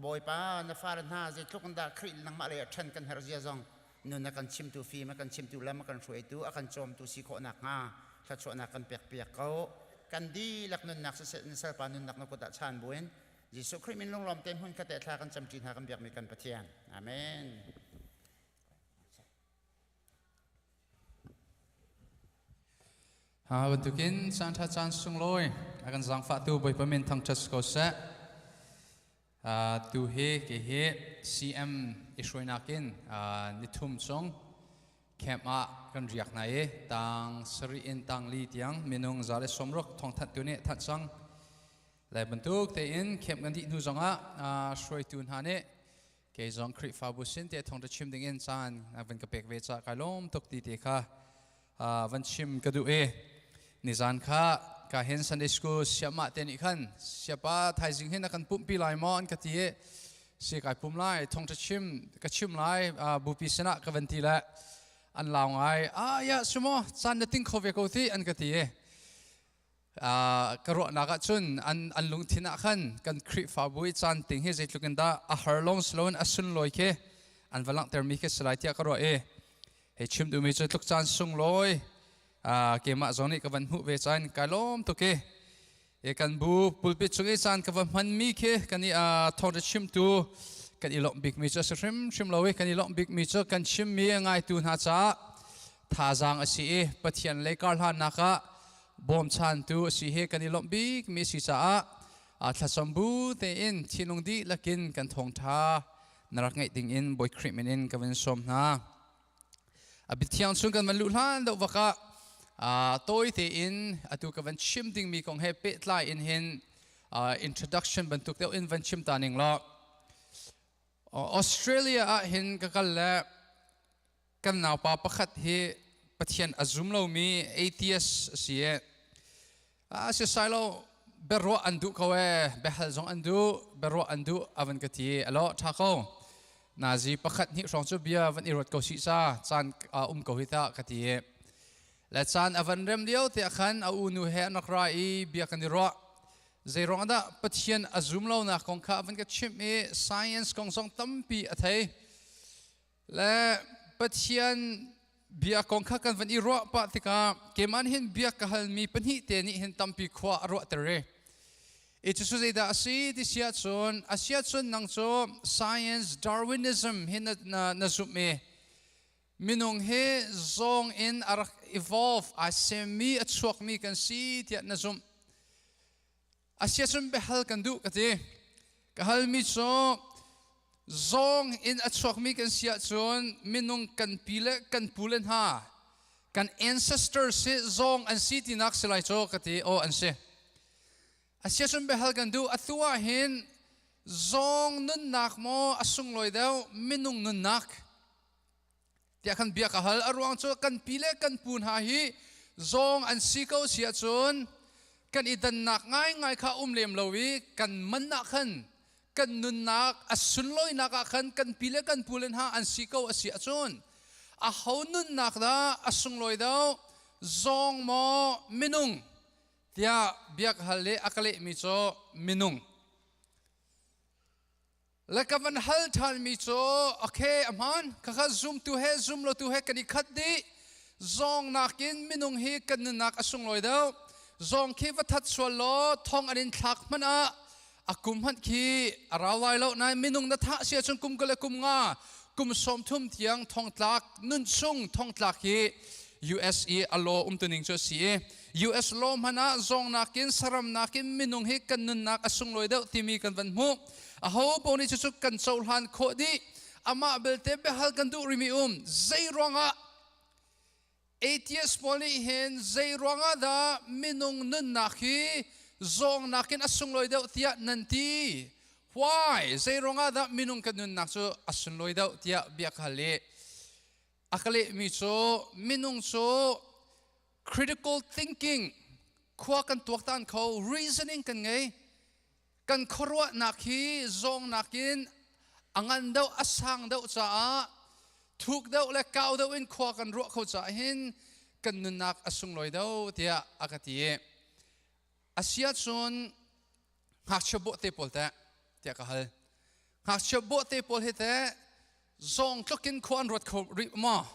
Speaker 4: Bawipa na fale hna zeitluk in dah Khrih nangmah lei ah ṭhen kan herh zia zong nun a kan chimtu fim a kan chimtu lam a kan hruaitu a kan cawmtu si khawh nakhnga thluachuahnak kan pekpiak ko. Kan dihlak nunnak siseh na salpa nunnak na kut ah chaan buin Jesuh Khrih min lunglawm te hmun khat thla kan camṭi hna kan biakmi kan Pathian. Amen.
Speaker 13: Ha bantukin caan ṭha caan sunglawi a kan zaangfahtu Bawipa min thangṭhat si ko seh. Tu hi kei hi CM i hruainak in nithum chung camp ah kan riak hna i tang sarih in tang li tiang minung 160 thawngthanhtu nih thanh cang. Lai bantuk tein camp kan dih hnu zongah hruaitu hna nih Kei zong Khrihfabu sin te thawngṭha chim ding in caan van ka pek ve ca kai lawm tuk ti te kha van chim ka duh i nizan kha ka hin Sunday school siamah te nih khan siapa thaizing hin a kan pumhpi lai maw an ka ti i si kai pum lai thawngṭha chim ka chim lai bupi sinah ka van ti le an lau ngai ah ya sumo caan na ting kho ve ko ti an ka ti i Ka ruahnak ahcun an lungthin ah khan kan Khrihfabu i caan ting hi zeitluk in dah a har lawng si loin a sunlawi khi an va langhtermi khi si lai tiah ka ruah i hei chim duhmi cu tluk caan sunglawi keimah zong nih ka van hmuh ve caan kai lawm tuk i e kan bu pulpit chung i caan ka va hmanmi khi kan i thawngṭha chimtu kan i lawmh bikmi cu a si hrimhrim lo i kan i lawmh bikmi cu kan chimmi a ngaitu hna caah thazaang a si i Pathian lei karhlannak ah bawmchantu a si hi kan i lawmh bikmi a si caah thlacam bu tein thinlung dihlak in kan thawngṭha na rak ngaih ding in Bawi Khrih min in ka van sawm hna. A biathiang chung kan van luh hlan deuh vak ah tawi tein atu ka van chim dingmi kong he pehtlai in hin introduction bantuk deuh in van chim ta ning law Australia ah hin ka kal le kan naupa pakhat hi Pathian a zum lomi atheist a si i a si sai lo biaruah an duh ko ee biahal zong an duh biaruah an duh a van ka ti alo tha ko nazi pakhat hnih hrawng cu bia van i ruat ko si ca caan um ko hi ta ka ti le caan a van rem lio te khan a unu he an rak ra i bia kan i ruah zeiruang dah Pathian a zum lonak kong kha a van ka chimh i science kong zong tampi a thei Le Pathian bia kong kha kan van i ruah pah tikah keimah nih hin bia ka halmi pahnih te nih hin tampi khua a ruahter i i cucu zeidah a si ti si ahcun a si ahcun nang cu science Darwinism hi na zumh i minung hi zawng in a rak evolve ai semmi a chuakmi kan si tiah na zumh. A si ahcun biahal kan duh ka ti. Ka halmi cu zawng in a chuakmi kan si ahcun minung kan pi le kan pu le hna kan ancestors hi zawng an si tinak si lai cu ka ti. Aw an si. A si ahcun biahal kan duh. Atu ah hin zawng nunnak maw a sunglawi deuh minung nunnak tiah khan bia ka hal. A ruang cu kan pi le kan pu hna hi zawng an si ko si ahcun kan i dannak ngaingai kha um lem lo i kan man ah khan kan nunnak a sunlawinak ah khan kan pi le kan pu le hna an si ko a si ahcun a ho nunnak dah a sunglawi deuh zawng maw minung tiah bia ka hal i a ka lehmi cu minung. Le ka van hal ṭhanmi cu okay a hmaan khakha zumtu he zum lotu he kan i khat dih zawng nakin minung hi kan nunnak a sunglawi deuh zawng khi va that sual law thong an in thlak hmanh ah a kum hmanh khi a rau lai lo nain minung na thah si ahcun kum kul le kum nga kum 30 tiang thongtlak nun chung thongtlak hi US i a law umtuning cu a si i US law hmanh ah zawng nakin saram nakin minung hi kan nunnak a sunglawi deuh timi kan van hmuh. Aho paoh nih cucu kan cohlan khawh dih. Amah belte biahal kan duh rimi um. Zei ruangah? Atheist pawl nih hin zei ruangah dah minung nunnak hi zawng nakin a sunglawi deuh tiah nan ti? Why? Zei ruangah dah minung kan nunnak cu a sunlawi deuh tiah bia ka hal i a ka lehmi cu minung cu critical thinking khua kan tuaktan kho reasoning kan ngei kan khuaruahnak hi zawng nakin a ngan deuh a sang deuh caah thuk deuh le kau deuh in khua kan ruah kho caah hin kan nunnak a sunglawi deuh tiah a ka ti i a si ahcun ngakchia bawhte pawl teh tiah ka hal ngakchia bawhte pawl hi teh zawng tluk in khua an ruat kho rih maw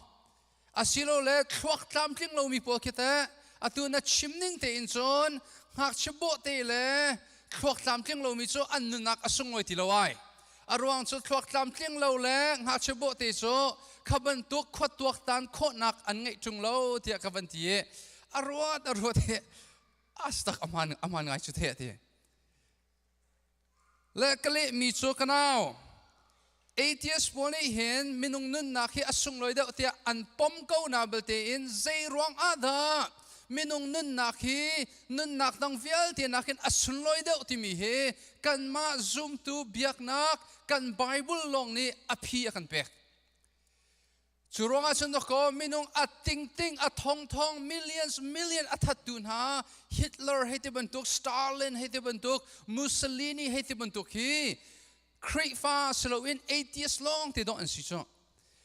Speaker 13: asilole thluak tlamtling lomi pawl khi teh atu na chim ning tein cun ngakchia bawhte le thluak tlamtling lomi cu an nunnak a sunglawi ti lo ai a ruang cu thluak tlamtling lo le ngakchia bawhte cu kha bantuk khua tuaktan khawhnak an ngeih ṭung lo tiah ka van ti i a ruat a ruat hi astak aman aman ngai cu the ti Le ka lehmi cu ka nau, atheist pawl nih hin minung nunnak hi a sunglawi deuh tiah an pom ko na belte in zei ruang ah dah minung nunnak hi nunnak dang vialte nakin a sunlawi deuh timi hi kanmah zumtu biaknak kan Bible lawng nih a phi a kan pek. Cu ruangah cun dawkaw minung a tingting a thongthong millions million a thattu hna Hitler hei ti bantuk Stalin hei ti bantuk Mussolini hei ti bantuk hi Khrihfa si loin atheist lawng te dawh an si cu.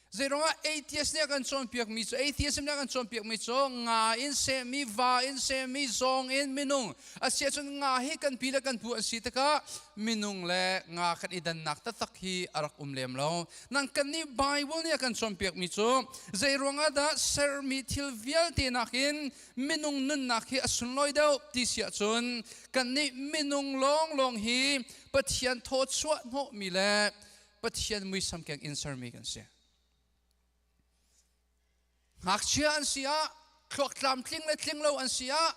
Speaker 13: Zeiruangah atheist nih a kan cawnpiakmi cu atheism nih a kan cawnpiakmi cu nga in sehmi va in sehmi zawng in minung a si ahcun nga hi kan pi le kan pu an si tikah minung le nga kan i dannak taktak hi a rak um lem lo. Nang kan nih Bible nih a kan cawnpiakmi cu zei ruangah dah sermi thil vialte nakin minung nunnak hi a sunlawi deuh ti si ahcun kan nih minung lawnglawng hi Pathian thawchuah hnawhmi le Pathian muisam keng in sermi kan si. Ngakchia an si ah, thluak tlamtling le tling lo an si ah,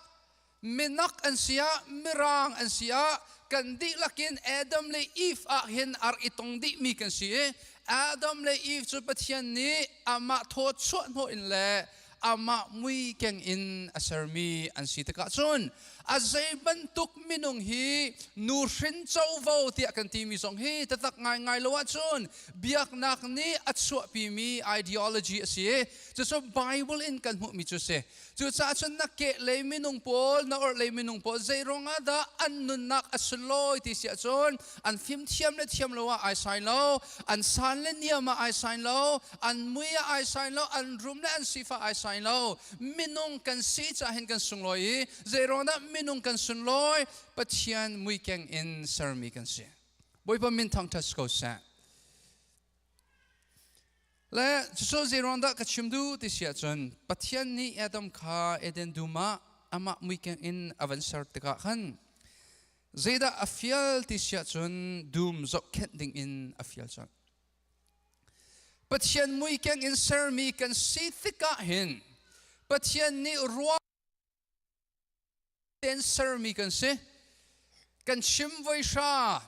Speaker 13: minak an si ah, mirang an si ah, kan dihlak in Adam le Eve ah hin ar i tong dihmi kan si i Adam le Eve cu Pathian nih amah thaw chuah hnawh in le amah mui keng in a sermi an si tikah cun a zei bantuk minung hi nuhrin covo tiah kan timi zong hi tatak ngaingai lo ahcun biaknak nih a chuahpimi ideology a si i cucu Bible in kan hmuhmi cu si. Cucaah cun na kehlei minung pawl, na orhlei minung pawl zei ruangah dah an nunnak a sunlawi ti si ahcun an fimthiam le thiam lo ah ai sai lo, an san le niam ah ai sai lo, an mui ah ai sai lo, an rum le an sifah ai sai lo. Minung kan si caah hin kan sunglawi i zei ruangah dah minung kan sunlawi? Pathian muikeng in sermi kan si. Bawipa min thangṭhat si ko seh. Le cucu zeiruang dah ka chim duh ti si ahcun Pathian nih Adam kha Eden dum ah amah muikeng in a van ser tikah khan zeidah a fial ti si ahcun dum zohkhenh ding in a fial colh. Pathian muikeng in sermi kan si tikah hin Pathian nih ruah tein sermi kan si. Kan chim voi hra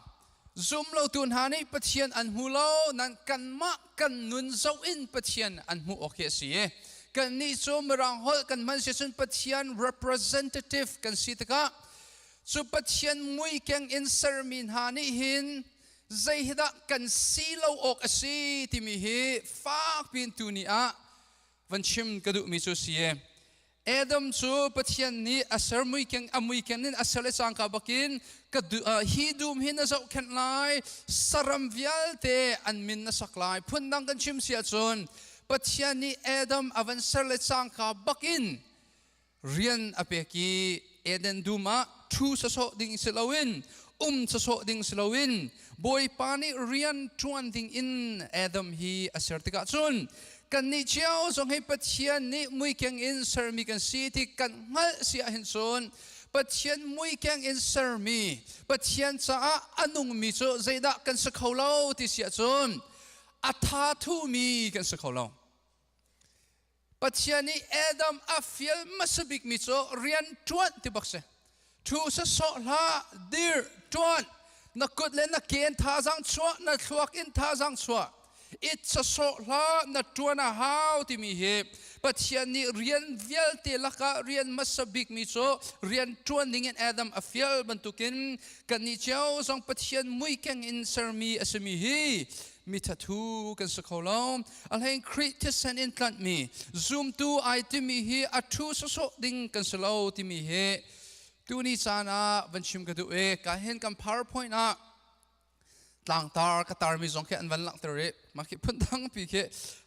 Speaker 13: zum lotu hna nih Pathian an hmu lo nan kanmah kan nun zoh in Pathian an hmuh awk hi a si i kannih cu mirang holh kan hman si cun Pathian representative kan si tikah cu Pathian muikeng in sermi hna nih hin zei hi dah kan si lo awk a si timi hi fak piin tuni ah van chim ka duhmi cu si i Adam cu Pathian nih a ser muikeng a muikeng in a ser le cangka bakin ka hi dum hi na zohkhenh lai saram vialte an min na sak lai phundang kan chim si ahcun Pathian nih Adam a van ser le cangka bakin rian a pek i Eden dum ah ṭhu sawsawh ding si loin um sawsawh ding si loin Bawipa nih rian ṭuan ding in Adam hi a ser tikah cun kannih cio zong hi Pathian nih muikeng in sermi kan si ti kan hngalh si ahhin cun Pathian muikeng in sermi Pathian caah a nungmi cu zeidah kan si kho lo ti si ahcun a tha thumi kan si kho lo. Pathian nih Adam a fial hmasa bikmi cu rian ṭuan ti bak si. Ṭhu sawsawh hlah, dir, ṭuan. Na kut le na ke in thazaang chuah, na thluak in thazaang chuah. It sawsawh hlah na ṭuan a hau timi hi Pathian nih rian vialte lakah rian hmasa bikmi cu rian ṭuan dingin Adam a fial bantukin kannih cio zong Pathian muikeng in sermi a simi hi mi thathu kan si kho lo. A hlein Khrih thisen in tlanhmi zumtu ai timi hi a ṭhu sawsawh ding kan si lo timi hi tuni caan ah van chim ka duh i ka hin kan PowerPoint ah tlangtar ka tarmi zong khi an van langhter i mah khi phundang pi khi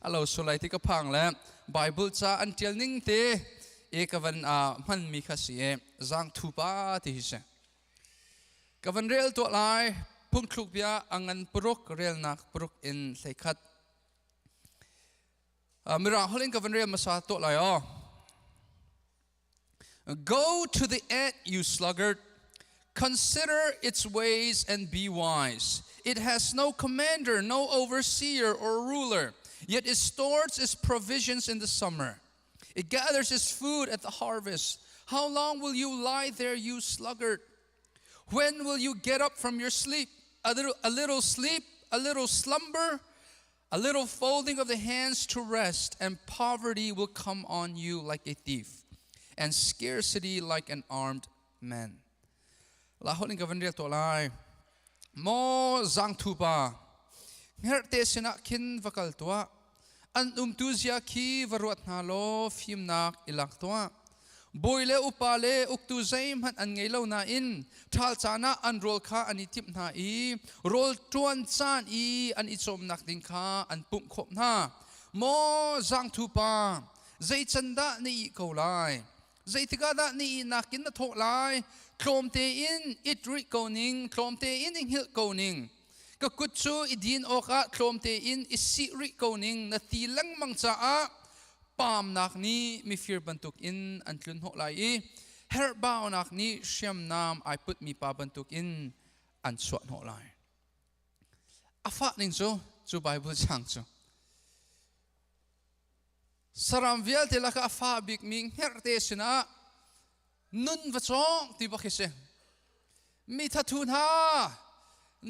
Speaker 13: a lo sulai ti ka phang le Bible ca an ṭial ning te i ka van hmanmi kha si i zangthu pa ti hi si. Ka van rel tuah lai phungthluk bia a ngan paruk relnak paruk in 11. Mirang holh in ka van rel hmasa tuah lai aw. Go to the ant, you sluggard. Consider its ways and be wise. It has no commander, no overseer or ruler, yet it stores its provisions in the summer. It gathers its food at the harvest. How long will you lie there, you sluggard? When will you get up from your sleep? A little, a little sleep, a little slumber, a little folding of the hands to rest, and poverty will come on you like a thief, and scarcity like an armed man. La holin ka van rel to lai. Mo zang thu pa hngerhte sinah khin va kal tuah an umtu zia khi va ruat hna law fimnak i lak tuah bawi le upa le uktu zeihmanh an ngei lo nain ṭhal caan ah an rawl kha an i timh hna i rawl ṭuan caan i an i cawmnak ding kha an pumh khawh hna maw zangthu pa zei can dah na ih ko lai zeitik ah dah na ihnak in na thawh lai tlawm tein it rih ko ning tlawm tein i hngilh ko ning ka kut cu i din awkah tlawm tein i sih rih ko ning na ti lengmang caah paamnak nih mifir bantukin an tlun hnawh lai i herhbaunak nih hriamnam ai putmi pa bantukin an chuah hnawh lai. A fah ning cu cu Bible chang cu saram vialte lakah a fa bikmi hngerhte sinah nun va cawng ti bak hi si. Mi thathu hna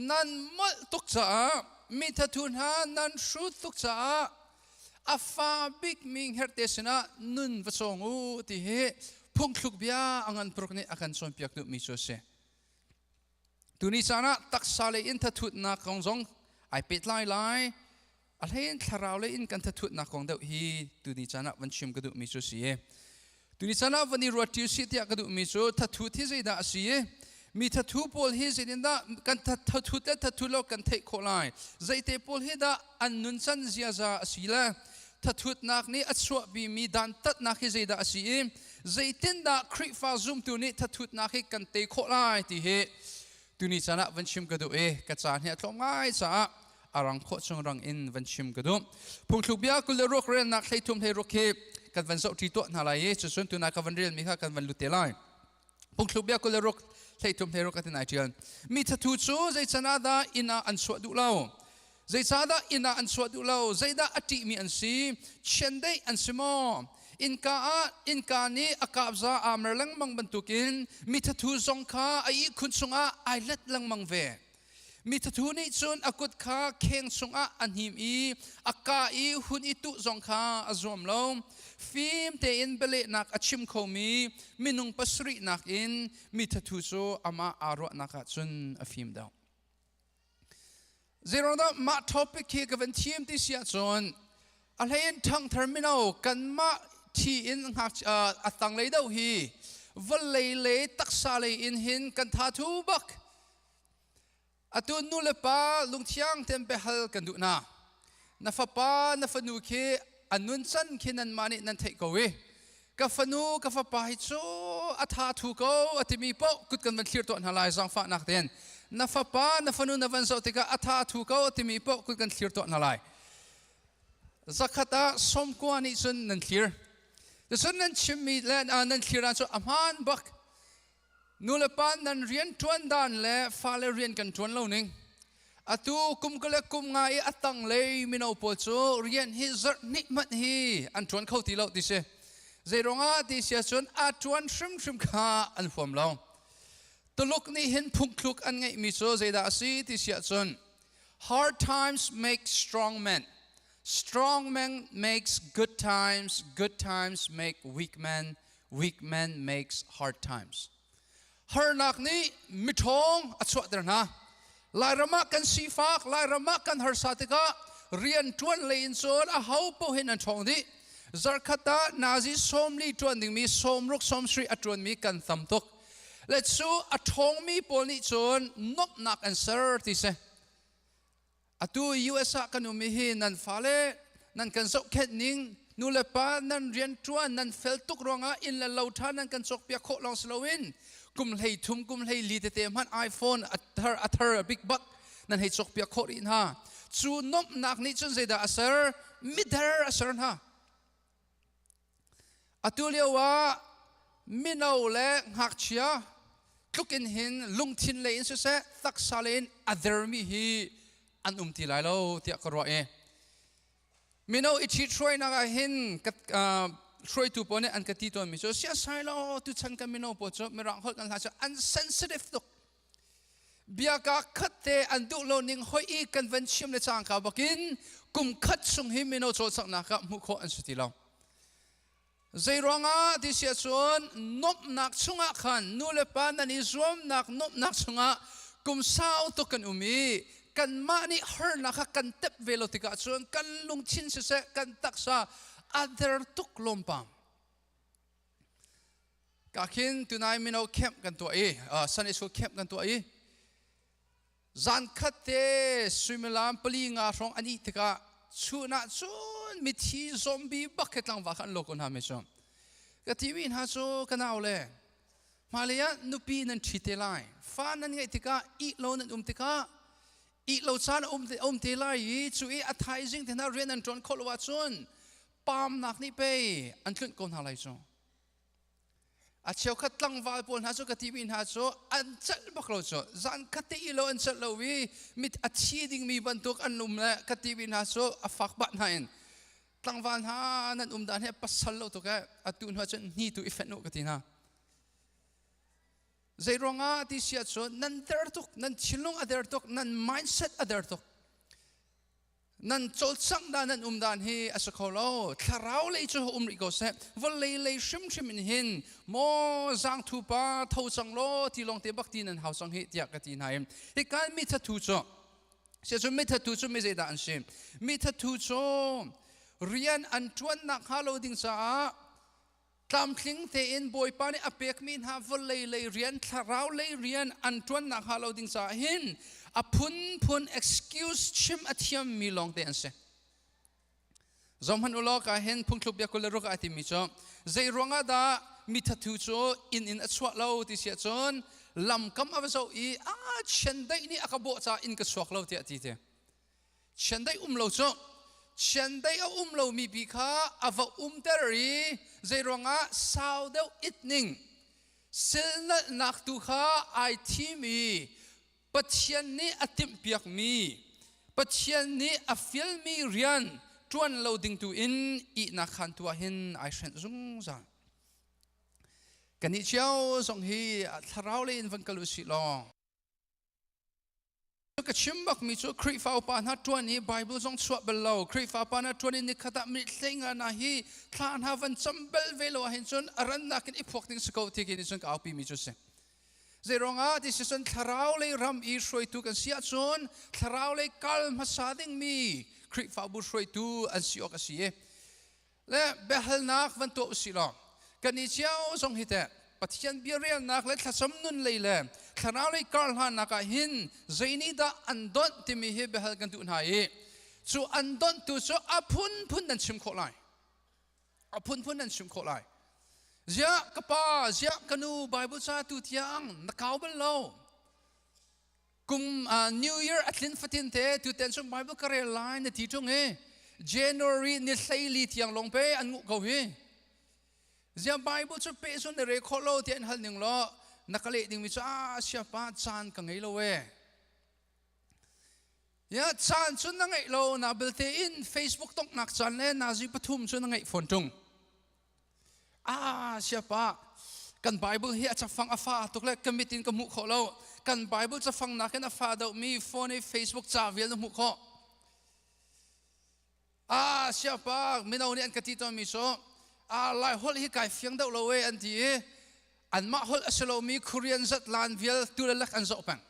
Speaker 13: nan molh tuk caah mi thathu hna nan hrut tuk caah a fa bikmi hngerhte sinah nun va cawng u ti hi phungthluk bia a ngan paruk nih a kan cawnpiak duhmi cu a si. Tuni caan ah taksa lei in thathutnak kong zong ai pehtlai lai. A hlein thlarau lei in kan thathutnak kong deuh hi tuni caan ah van chim ka duhmi cu si. Tuni caan ah van i ruat ṭi usih tiah ka duhmi cu thathut hi zeidah a si i mi thathu pawl hi zeitindah kan thathut le thathut lo kan theih khawh lai. Zeite pawl hi dah an nuncan ziaza a si le thathutnak nih a chuahpimi dantatnak hi zeidah a si i zeitindah Khrihfa zumtu nih thathutnak hi kan tei khawh lai ti hi tuni caan ah van chim ka duh i ka caan hi a tlawm ngai caah a rang khawh chung rang in van chim ka duh. Phungthluk bia 26 relnak 33 16 hi kan van zoh ṭi tuah hna lai i cucun tunai ka van relmi kha kan van lut te lai. Phungthluk bia 26 33 16 atin ai ṭial. Mi thathu cu zei can ah dah inn ah an chuah duh lo? Zeicahdah inn ah an chuah duh lo? Zeidah a ṭihmi an si? Chiandeih an si maw? Innka ah innka nih a kapza aa mer lengmang bantukin mi thathu zong kha a ihkhun chungah ai let lengmang ve. Mi thathu nih cun a kut kha kheng chungah a hnim i a ka i hun i tuh zong kha a zuam lo. Fim tein bialehnak a chim khomi minung pasarih nakin mi thathu cu amah aa ruahnak ah cun a fim deuh. Zeiruangdah mah topic hi ka van thim ti si ahcun a hleiin ṭhangthar mino kanmah thi in a tanglei deuh hi vawlei le taksa lei in hin kan tha thu bak. Atu nu le pa lungthiang tein biahal kan duh hna. Na fapa na fanu khi a nuncan khi nanmah nih nan theih ko i ka fanu ka fapa hi cu a tha thu ko a timi paoh kut kan van thlir tuah hna lai zaangfahnak tein na fapa na fanu na van zoh tikah a tha thu ko a timi paoh kut kan thlir tuah hna lai zakhat ah 90 nih cun nan thlir cun nan chimmi le nan thlir ah cu a hmaan bak nu le pa nan rian ṭuan dan le fale rian kan ṭuan lo ning atu kum kule kum nga i a tanglei mino pawl cu rian hi zarh hnih hmanh hi an ṭuan kho ti lo ti si zeiruangah ti si ahcun a ṭuan hrimhrim kha an huam lo Tuluk nih hin phungthluk an ngeihmi cu zeidah a si ti si ahcun hard times make strong men. Strong man makes good times, good times make weak men, weak men makes hard times. Harnak nih miṭhawng a chuahter hna. Lairam ah kan sifak, Lairam ah kan harsa tikah rian ṭuan lei in cun a ho paoh hin an ṭhawng dih. Zarkhat ah nazi 40 ṭuan dingmi 60 70 a ṭuanmi kan tam tuk. Le cu a ṭhawngmi pawl nih cun nuamhnak an ser ti si. Atu US ah kan um i hi nan fale nan kan zohkhenh ning nu le pa nan rianṭuan nan fel tuk ruangah inn le lo ṭha nan kan cawkpiak khawh lawng si loin kum hlei thum kum hlei li tete hmanh iPhone a thar a thar a big bak nan hei cawkpiak khawh rih hna. Cu nuamhnak nih cun zeidah a ser? Mider a ser hna. Atu lio ah mino le ngakchia tluk in hin lungthin lei in siseh taksa lei in a dermi hi an um ti lai lo tiah ka ruah i mino i ṭhithruainak ah hin ka hruaitu pawl nih an ka ti tawnmi cu siasai lo tuchan kan mino pawl cu mirang holh kan hla cu an sensitive tuk. Biaka khat te an duh lo ning hoi i kan van chim le cangka bakin kum khat chung hi mino cawlcanghnak ah hmuh khawh an si ti lo. Zeiruangah ti si ahcun nuamhnak chungah khan nu le pa nan i zuamnak nuamhnak chungah kum sau tuk kan um i kanmah nih harnak kha kan tep ve lo tikah cun kan lungthin siseh kan taksa a der tuk lawmpam. Ka khin tunai mino camp kan tuah i Sunday school camp kan tuah i zan khat te suimilam pali nga hrawng an ih tikah chun ah cun mithi zombie bak he tlangva kha an lo ko hna me cu ka ti mi hna cu ka nau le hmalei ah nupi nan ṭhi te lai fa nan ngeih tikah ih lo nan um tikah ih lo caan a um te lai i cu i a thaizing te hna rian an ṭuan khawh lo ahcun paamnak nih pei an tlunh ko hna lai cu. A cheukhat tlangval pawl hna cu ka timi hna cu an celh bak lo cu. Zan khat te i lo an celh lo i mit a thi dingmi bantuk an um le ka timi hna cu a fak bah hna in tlangval hna nan um dan he pasal lo tuk e atu hnu cun hni tu i fenh u ka ti hna. Zei ruangah ti si ahcun nan der tuk, nan thinlung a der tuk, nan mindset a der tuk. Nan cawlcangh dan nan um dan hi a si kho lo. Thlarau lei cu um rih ko seh. Vawlei lei hrimhrim in hin maw zaangthu pa tho cang law ti lawng te bak ti nan hau cang hi tiah ka ti hna i hikan mi thathu cu sia cu mi thathu cu mi zeidah an si? Mi thathu cu rian an ṭuannak hnga lo ding caah tlamtling tein Bawipa nih a pekmi hna vawlei lei rian, thlarau lei rian an ṭuannak hnga lo ding caah hin a phunphun excuse chim a thiammi lawngte an si. Zohhmanh u law ka hin phungthluk bia 26 ah a timi cu zei ruangah dah mi thathu cu inn in a chuah lo ti si ahcun lamkam a va zoh i a chiandeih nih a ka bawh caah inn ka chuak lo tiah a ti te. Chiandeih um lo cu chiandeih a um lomi pi kha a va umter i zeiruangah sau deuh it ning silnalhnak tu kha ai thim i Pathian nih a timhpiakmi Pathian nih a fialmi rian ṭuan lo ding tu in ihnak khaan tu ah hin ai hrenh zungzal. Kannih cio zong hi thlarau lei in van kal u sih law Ka chim bakmi cu Khrihfa upa hna ṭuan i Bible zong chuah bal lo. Khrihfa upa hna ṭuan i nikhat ah minute 15 hna hi thla hna van cam bal ve lo ahhin cun a rannak in i phuak ding si ko ti khi nih cun ka aupi mi cu si. Zeiruangah ti si cun thlarau lei ram i hruaitu kan si ahcun thlarau lei kal hmasa dingmi Khrihfabu hruaitu an si awk a si i le biahalnak van tuah usih law kan i cio zong hi teh Pathian bia relnak le thlacam nun lei le thlarau lei kar hlannak ah hin zei nih dah an donh timi hi biahal kan duh hna i cu an donhtu cu a phunphun nan chim khawh lai a phunphun nan chim khawh lai ziah ka pa ziah ka nu Bible ca tu tiang na kau bal lo kum New Year a tlin fatin te tuten cu Bible ka rel lai na ti ṭung i January ni 14 tiang lawng pe an nguh ko hi ziah Bible cu pe sun na re khawh lo ti an hal ning law na ka leh dingmi cu a siapa caan ka ngei lo e ya caan cu na ngeih lo na belte in Facebook tongnak caan le nazi pathum cu na ngeih fawn ṭung Ah, siapa, kan Bible hi a cafang a fa tuk le ka mit in ka hmuh khawh lo. Kan Bible cafang nakin a fa deuhmi phone i Facebook ca vial na hmuh khawh. A siapa mino nih an ka ti tawnmi cu a Lai holh hi kai fiang deuh lo e an ti i anmah holh a si lomi Korean zatlan vial tu le lek an zoh peng.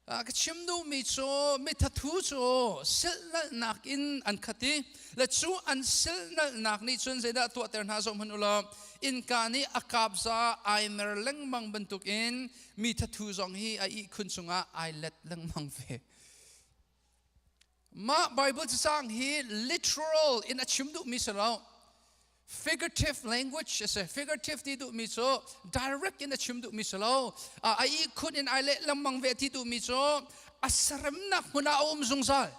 Speaker 13: Ka chim duhmi cu mithathu cu silhnalhnak in an khat i le cu an silhnalhnak nih cun zeidah tuahter hna zoh hmanh u law innka nih a kapza ai mer lengmang bantukin mi thathu zong hi a ihkhun cungah ai let lengmang ve. Mah Bible cacang hi literal in a chim duhmi si lo. Figurative language a si. Figurative ti duhmi cu direct in a chim duhmi si lo. A ihkhun in ai leh lengmang ve ti duhmi cu a seremnak hmun ah a um zungzal.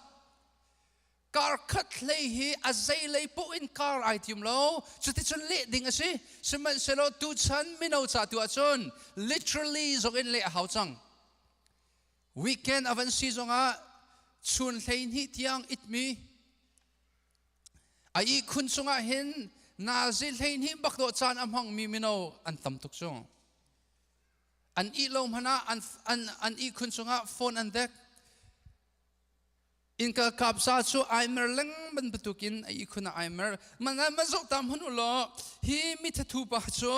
Speaker 13: Kar khat hlei hi a zeilei poh in kar ai tim lo. Cuticun leh ding a si. Sihmanhsehlaw tuchan mino ca tu ahcun literally zong in leh a hau cang. Weekend a van si zongah chun 12 tiang itmi a ihkhun cungah hin nazi 12 bak dawh caan a hmangmi mino an tam tuk cu. An ih lo hmanh ah an ihkhun cungah phone an dek. Innka kapza cu ai mer lengmang bantukin a ihkhun ah ai mer. Man ma zoh ta hmanh u law hi mithathu pa cu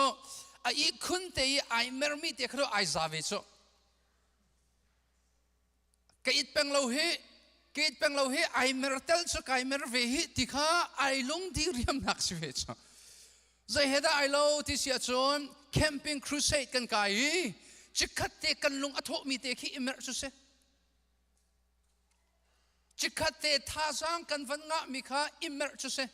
Speaker 13: a ihkhun te i ai mermi te kha ai za ve cu. Ka it peng lo hi ka it peng lo hi ai mer tel cu kai mer ve hi ti kha ai lung di riamnak si ve cu. Zei he dah ai lo ti si ahcun camping crusade kan kai i chikkhat te kan lung a thawhmi te khi i merh cu si. Chikkhat te thazaang kan van ngahmi kha i merh cu si.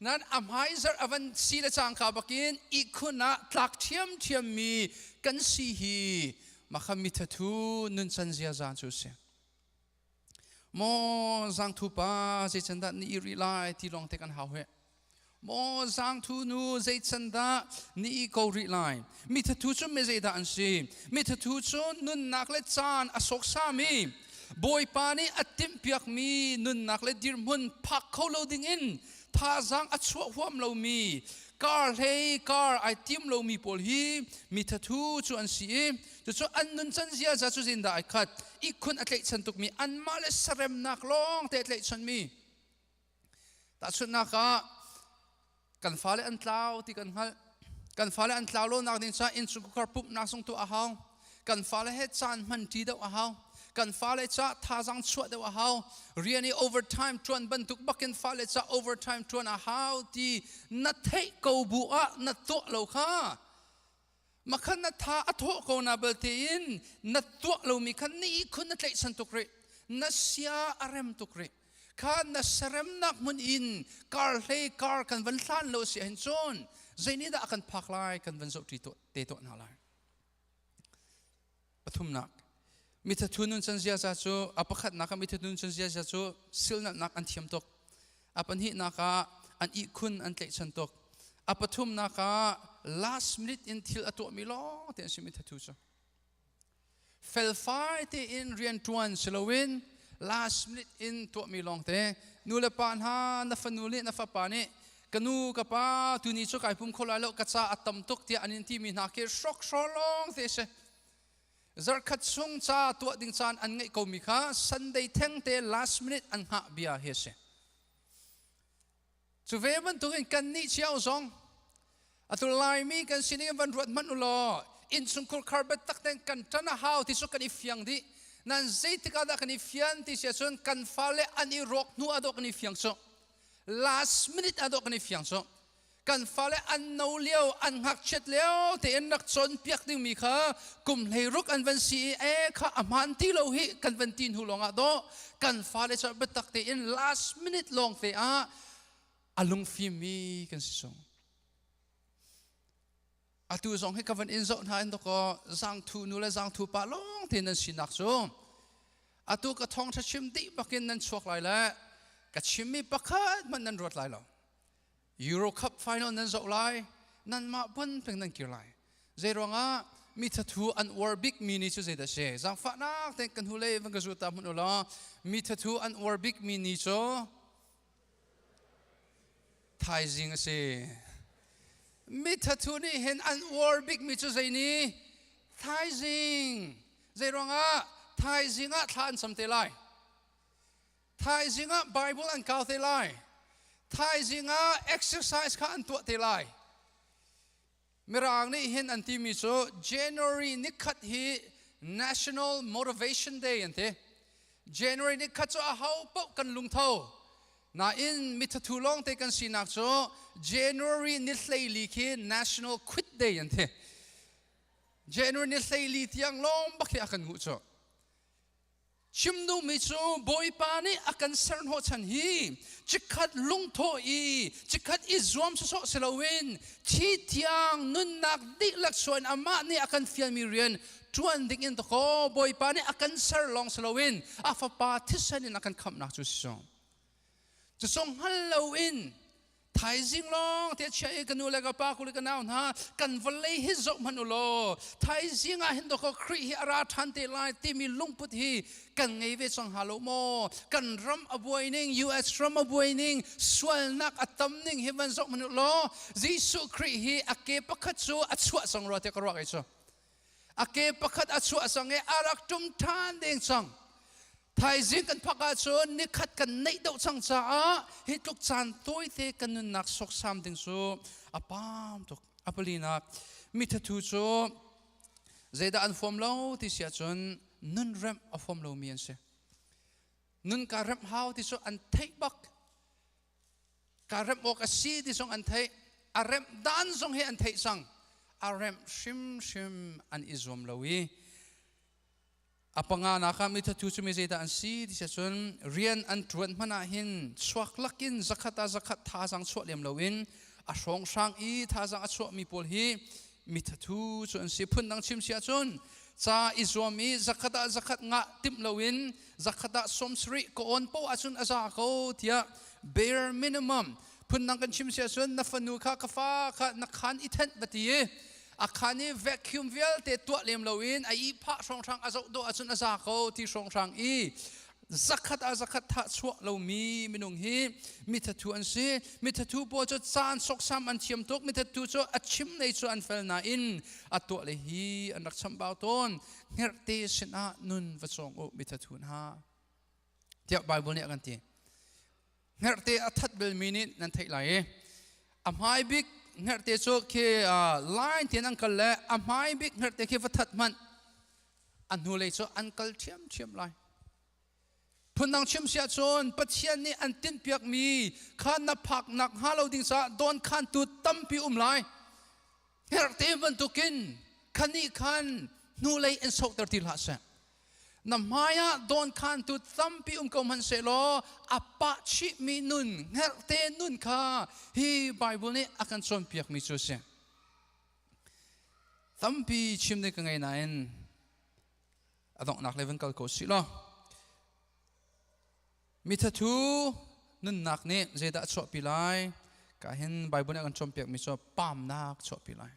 Speaker 13: Nan a hmai zarh a van si le cangka bakin ihkhun ah tlak ṭhiamṭhiam mi kan si hi makha mithathu nuncan ziaza cu si. Maw zangthu pa zeican dah ni i rih lai ti lawng te kan hau he. Maw zangthu nu zeican dah ni i ko rih lai. Mithathu cu me zeidah an si? Mithathu cu nunnak le caan a sawksami Bawipa nih a timhpiakmi nunnak le dirhmun phak kho lo dingin thazaang a chuah huam lomi kar hlei kar ai tim lomi pawl hi mi thathu cu an si i cucu an nuncan ziaza cu zindah ai khat ihkhun a tlaihchan tukmi anmah le saremnak lawng te a tlaihchanmi Tahchunhnak ah kan fale an tlau ti kan hngalh. Kan fale an tlau lonak ding caah innchungkhar pumhnak zong tuah a hau. Kan fale he caan hman ṭi deuh a hau. Kan fale ca thazaang chuah deuh a hau. Rian i overtime ṭuan bantuk bakin fale ca overtime ṭuan a hau ti na theih ko bu ah na tuah lo kha. Makhan na tha a thawh ko na balte in na tuah lomi kha ni khun na tlaihchan tuk rih. Na sia a rem tuk rih. Kha na seremnak hmun in kar hlei kar kan van hlan lo si ahhin cun zeinih dah kan phak lai kan van zoh ṭi te tuah hna lai. Pathumnak mithathu nun can ziaza cu a pakhatnak ah mithathu nun can ziaza cu silnalhnak an thiam tuk. A pahnihnak ah an ihkhun an tlaihchan tuk. A pathumnak ah last minute in thil a tuahmi lawng te an si mithathu cu. Felfai tein rianṭuan si loin last minute in tuahmi lawngte nu le pa hna na fanu nih na fapa nih ka nu ka pa tuni cu kai pum kho lai lo ka ca a tam tuk tiah an in timi hna khi hrokhrawl lawng te si. Zarkhat chung ca tuah ding caan an ngeih komi kha Sunday theng te last minute an hngah bia hi a si. Cu ve bantukin kannih cio zong atu Laimi kan sining in van ruat hmanh u law innchungkhur khar biatak tein kan ṭan a hau ti cu kan i fiang dih. Nan zeitik ah dah kan i fian ti si ahcun kan fale an i rawk hnu ah dawh kan i fiang cu. Last minute ah dawh kan i fiang cu. Kan fale an no lio, an ngakchiat lio tein rak cawnpiak dingmi kha kum 16 an van si i e kha a hmaan ti lo hi kan van ti hnu lawngah dawh kan fale cu biatak tein last minute lawng te ah a lungfimmi kan si sung. Atu zong hi ka van in zoh hna in dawkaw zangthu nu le zangthu pa lawng te nan sinak cu atu ka thawngṭha chim dih bakin nan chuak lai le ka chimmi pakhat hmanh nan ruat lai lo. Euro Cup final nan zoh lai nanmah pun peng nan kir lai zei ruangah mi thathu an uar bik mi ni cu zeidah si zaangfahnak te kan hu le van ka zu ta hmun u law mi thathu an uar bik mi ni cu thaizing a si mi thathu nih hin an uar bik mi cu zei ni thaizing zei ruangah thaizing ah thla an cam te lai. Thaizing ah Bible an kau te lai. Thaizing ah exercise kha an tuah te lai. Mirang nih hin an timi cu January nikhat hi National Motivation Day an ti. January nikhat cu aho paoh kan lungtho. Nain mithathu lawng te kan sinak cu January ni 14 khi National Quit Day an ti. January ni 14 tiang lawng bak hi a kan nguh cu. Chim duhmi cu Bawipa nih a kan ser hnawhchan hi chikkhat lungthawh i chikkhat i zuam sawsawh si loin thi tiang nunnak dihlak suan amah nih a kan fialmi rian ṭuan ding in dakaw Bawipa nih a kan ser lawng si loin a fapa thisen in a kan khamhnak cu si cu. Cucu hngal loin Thaizing lawng te chia i ka nu le ka pa kuli ka nau hna kan vawlei hi zoh hmanh u law thaizing ah hin dawkaw Khrih hi a ra ṭhan te lai timi lungput hi kan ngei ve cang hnga lo maw? Kan ram a buai ning, US ram a buai ning, sualnak a tam ning hi van zoh hmanh u law Jesuh Khrih hi a ke pakhat cu a chuah cang rua tiah ka ruah kei cu. A ke pakhat a chuah cang i a rak ṭum ṭhan deng cang. Thaizing kan phak ahcun nikhat kan neih deuh cang caah hi tluk caan tawite kan nunnak sawksam ding cu a pam tuk. A palinak mithathu cu zeidah an fawm lo ti si ahcun nun remh a fawm lomi an si. Nun ka remh hau ti cu an theih bak. Ka remh awk a si ti zong an theih. A remh dan zong hi an theih cang. A remh hrimhrim an i zuam lo i A panganak ah mithathu cu mi zeidah an si ti cun rian an ṭuan hmanh ah hin chuak lakin zakhat ah zakhat thazaang chuah lem loin a hrawnghrang i thazaang a chuahmi pawl hi mithathu cu an si. Phundang chim si ahcun ca i zuam i zakhat ah zakhat ngah timh loin zakhat ah 70 ka awn poah ahcun a za ko tiah bare minimum phundang kan chim si ahcun na fanu kha ka fa kha na khan i thenh va ti i a khan i vacuum vialte tuah lem loin a ihphah hrawnghrang a zoh dawh ahcun a za ko ti hrawnghrang i zakhat ah zakhat thah chuah lomi minung hi mithathu an si. Mithathu pawl cu caan soksam an thiam tuk. Mithathu cu a chim nei cu an fel nain a tuah le hi an rak chambau tawn. Hngerhte sinah nun va cawng u mithathu hna tiah Bible nih a kan ti. Hngerhte a that belmi nih nan theih lai i a hmai bik hngerhte cu khi line tein an kal le a hmai bik hngerhte khi va that hmanh a hnulei cu an kal ṭhiamṭhiam lai. Phundang chim si ahcun Pathian nih an tinhpiakmi kha na phak nak hnga lo ding caah dawnkhantu tampi um lai. Hngerhte bantukin khanih khan hnulei in sohter ti hlah seh. Na hmaiah dawnkhantu tampi um ko hmanhsehlaw a pah chihmi nun, hngerhte nun kha hi Bible nih a kan cawnpiakmi cu a si. Tampi chim ding ka ngei nain a donghnak lei van kal ko sih law. Mithathu nunnak nih zeidah a chuahpi lai? Ka hin Bible nih a kan cawnpiakmi cu pamnak chuahpi lai.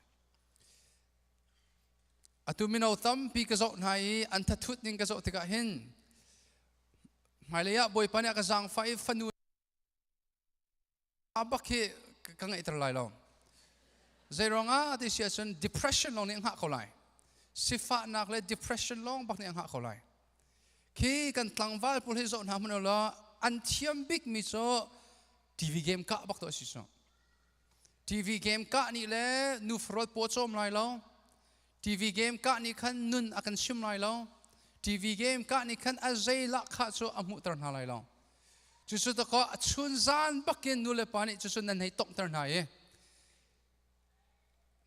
Speaker 13: Atu mino tampi ka zoh hna i an thathut ning ka zoh tikah hin hmailei ah Bawipa nih a ka zaangfah i fanu bak hi ka ngeihter lai lo. Zeiruangah ti si ahcun depression lawng nih a hngah ko lai. Sifahnak le depression lawng bak nih a hngah ko lai. Khi kan tlangval pawl hi zoh hna hmanh law an thiam bikmi cu TV game kah bak to a si cu. TV game kah nih le nu farol paw cawm lai lo. TV game kah nih khan nun a kan chim lai lo. TV game kah nih khan a zei lahkhah cu a hmuhter hna lai lo. Cucu takaw a chun zan bakin nu le pa nih cucu nan hei tonghter hna i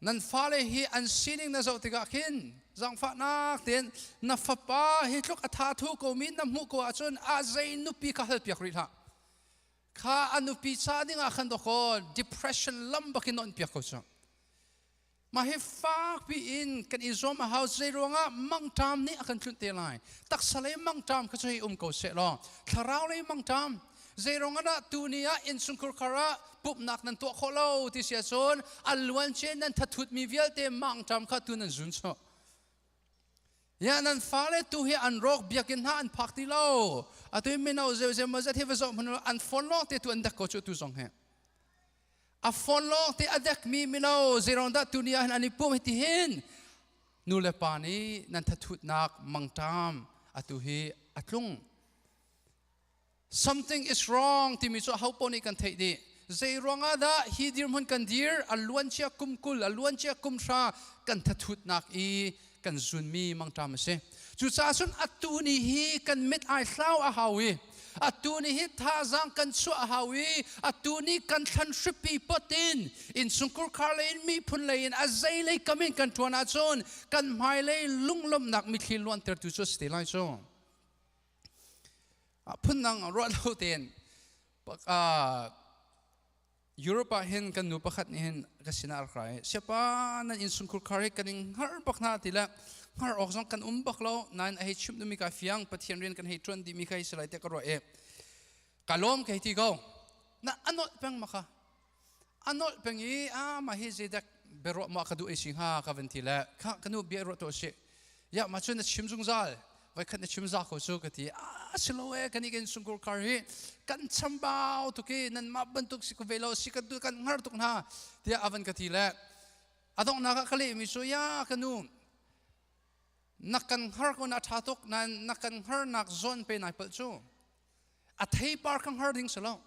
Speaker 13: nan fale hi an sining na zoh tikah khin zaangfahnak tein na fapa hi tluk a tha thu ko mi na hmuh ko ahcun a zei nupi kha halpiak rih hlah. Kha a nupi ca ding ah khan dawkaw depression lam bakin on piak ko cu. Mah hi fakpi in kan i zuam a hau zei ruangah mangṭam nih a kan tlunh te lai. Taksa lei mangṭam kha cu hei um ko seh law thlarau lei mangṭam zei ruangah dah tuni ah innchungkhur khar ah pumhnak nan tuah khawh lo ti si ahcun a luancia nan thathutmi vialte mangṭam kha tu nan zun chuah. Ya nan fale tu hi an rawk biakinn hna an phak ti lo. Atu mino zeu ma zet hi va zoh hmanh an phone lawng te tu an dek ko cu tu zong hi. A phone lawng te a dek mi mino zeiruang dah tuni ah hin an i pum hi ti hin nu le pa nih nan thathutnak mangṭam atu hi a tlung. Something is wrong timi cu aho paoh nih kan theih dih. Zei ruangah dah hi dirhmun kan dir a luancia kum 20 a luancia kum 10 kan thathutnak i kan zunmi mangṭam a si. Cucaah cun atu ni hi kan mit ai hlau a hau i atu ni hi thazaang kan chuah a hau i atu ni kan thlan hripi pot in innchungkhur khar lei in miphun lei in a zei lei kam in kan ṭuan ahcun kan hmailei lunglawmhnak mithli luantertu cu a si te lai cu. Phundang ruah lo tein Europe ah hin kan nu pakhat nih hin ka sinah a rak ra i siapa nan innchungkhur khar hi kan in hngar bak hna ti le hngar awk zong kan um bak lo nain a hei chimh duhmi ka fiang Pathian rian kan hei ṭuan dihmi kha hi si lai tiah ka ruah i ka lawm ka hei ti ko na a nolh peng ma kha a nolh peng i a mah hi zeidak biaruah ma ka duh ei si hnga ka van ti le kha ka nu bia ruah tuah sih ya ma cun na chim zungzal voikhat na chim za ko cu ka ti a si lo e kan i kan sungkur kar hi kan chambau tuk i nan mah bantuk si ko ve lo si kan kan hngar tuk hna tiah a van ka ti le a donghnak ah ka lehmi cu ya ka nu na kan hngar ko na ṭha tuk nain na kan hngarnak zawn pe nai palh cu A theipar kha hngar ding si lo.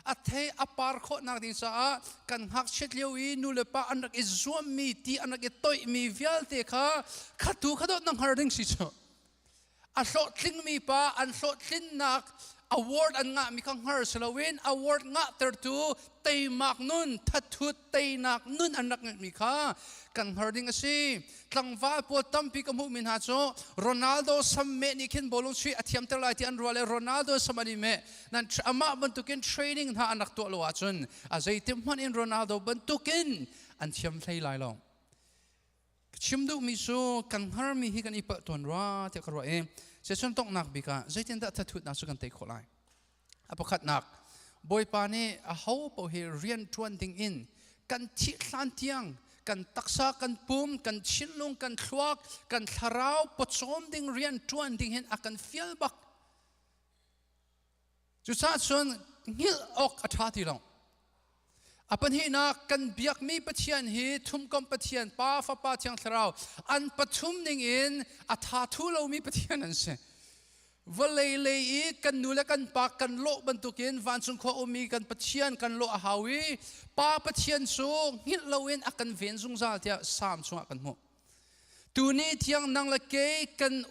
Speaker 13: A thei a par khawhnak ding caah kan ngakchiat lio i nu le pa an rak i zuammi ti an rak i toihmi vialte kha khatu kha dawt na hngar ding si cu. A hlawhtlingmi pa an hlawhtlinnak award an ngahmi kha hngar si loin award ngahtertu teimak nun thathut teinak nun an rak ngeihmi kha kan hngar ding a si. Tlangval pawl tampi ka hmuhmi hna cu Ronaldo sam meh nih khin bawlung chuih a thiamter lai ti an ruah le Ronaldo sam an i meh. Nan amah bantukin training hna an rak tuah lo ahcun a zeitik hmanh in Ronaldo bantukin an thiam hlei lai lo. Chim duhmi cu kan hngarmi hi kan i palh tawn rua tiah ka ruah i session tonghnak bik ah zeitindah thathutnak cu kan tei khawh lai. A pakhatnak, Bawipa nih aho paoh hi rian ṭuan ding in kan thih hlan tiang kan taksa, kan pum, kan thinlung, kan thluak, kan thlarau pawcawm ding rian ṭuan ding hin a kan fial bak. Cucaah cun hngilh awk a ṭha ti lo. A pahnihnak, kan biakmi Pathian hi thumkomh Pathian, Pa, Fapa, Thiang Thlarau an pathum ning in a tha thu lomi Pathian an si. Vawlei lei i kan nu le kan pa kan lawh bantukin vancung khua ummi kan Pathian kan lawh a hau i Pa Pathian cu hngilh loin a kan ven zungzal tiah Salm chungah kan hmuh. Tuni thiang nang le kei kan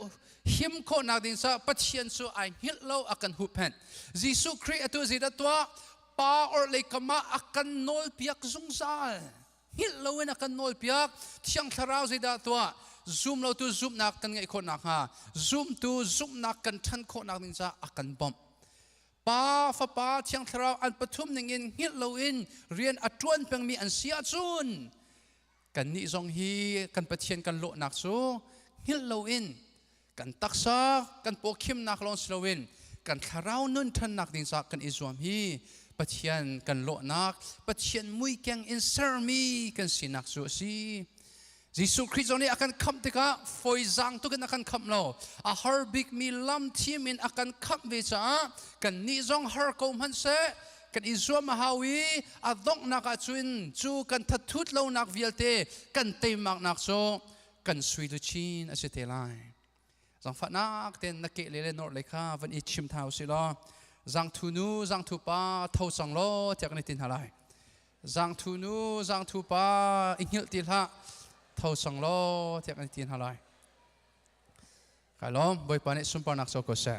Speaker 13: him khawhnak ding caah Pathian cu ai hngilh lo a kan huhphenh. Jesuh Khrih atu zeidah tuah? Pa orhlei kam ah a kan nawlpiak zungzal. Hngilh loin a kan nawlpiak. Thiang Thlarau zeidah tuah? Zum lotu zumhnak kan ngeih khawh nakhnga, zumtu zumhnak kan ṭhan khawhnak ding caah a kan bawmh. Pa, Fapa, Thiang Thlarau an pathum ningin hngilh loin rian a ṭuan pengmi an si ahcun kannih zong hi kan Pathian kan lawhnak cu hngilh loin kan taksa kan pawkhimnak lawng si loin kan thlarau nun ṭhannak ding caah kan i zuam hi Pathian kan lawhnak Pathian muikeng in sermi kan sinak cu a si. Jesuh Khrih zong nih a kan khamh tikah fawizaang tuk in a kan khamh lo. A har bikmi lam thim in a kan khamh ve caah kannih zong har ko hmanh seh kan i zuam a hau i a donghnak ah cun cu kan thathut lonak vialte kan teimaknak cu kan sui luchin a si te lai. Zangfahnak ten na ke le le nor le kha van i chim thau si law zangthu nu zangthu pa tho cang law tiah kan i tin hna lai. Zangthu nu zangthu pa i hngilh ti hlah tho cang law tiah kan i tin hna lai. Kai lawm Bawipa nih sunparnak co ko seh.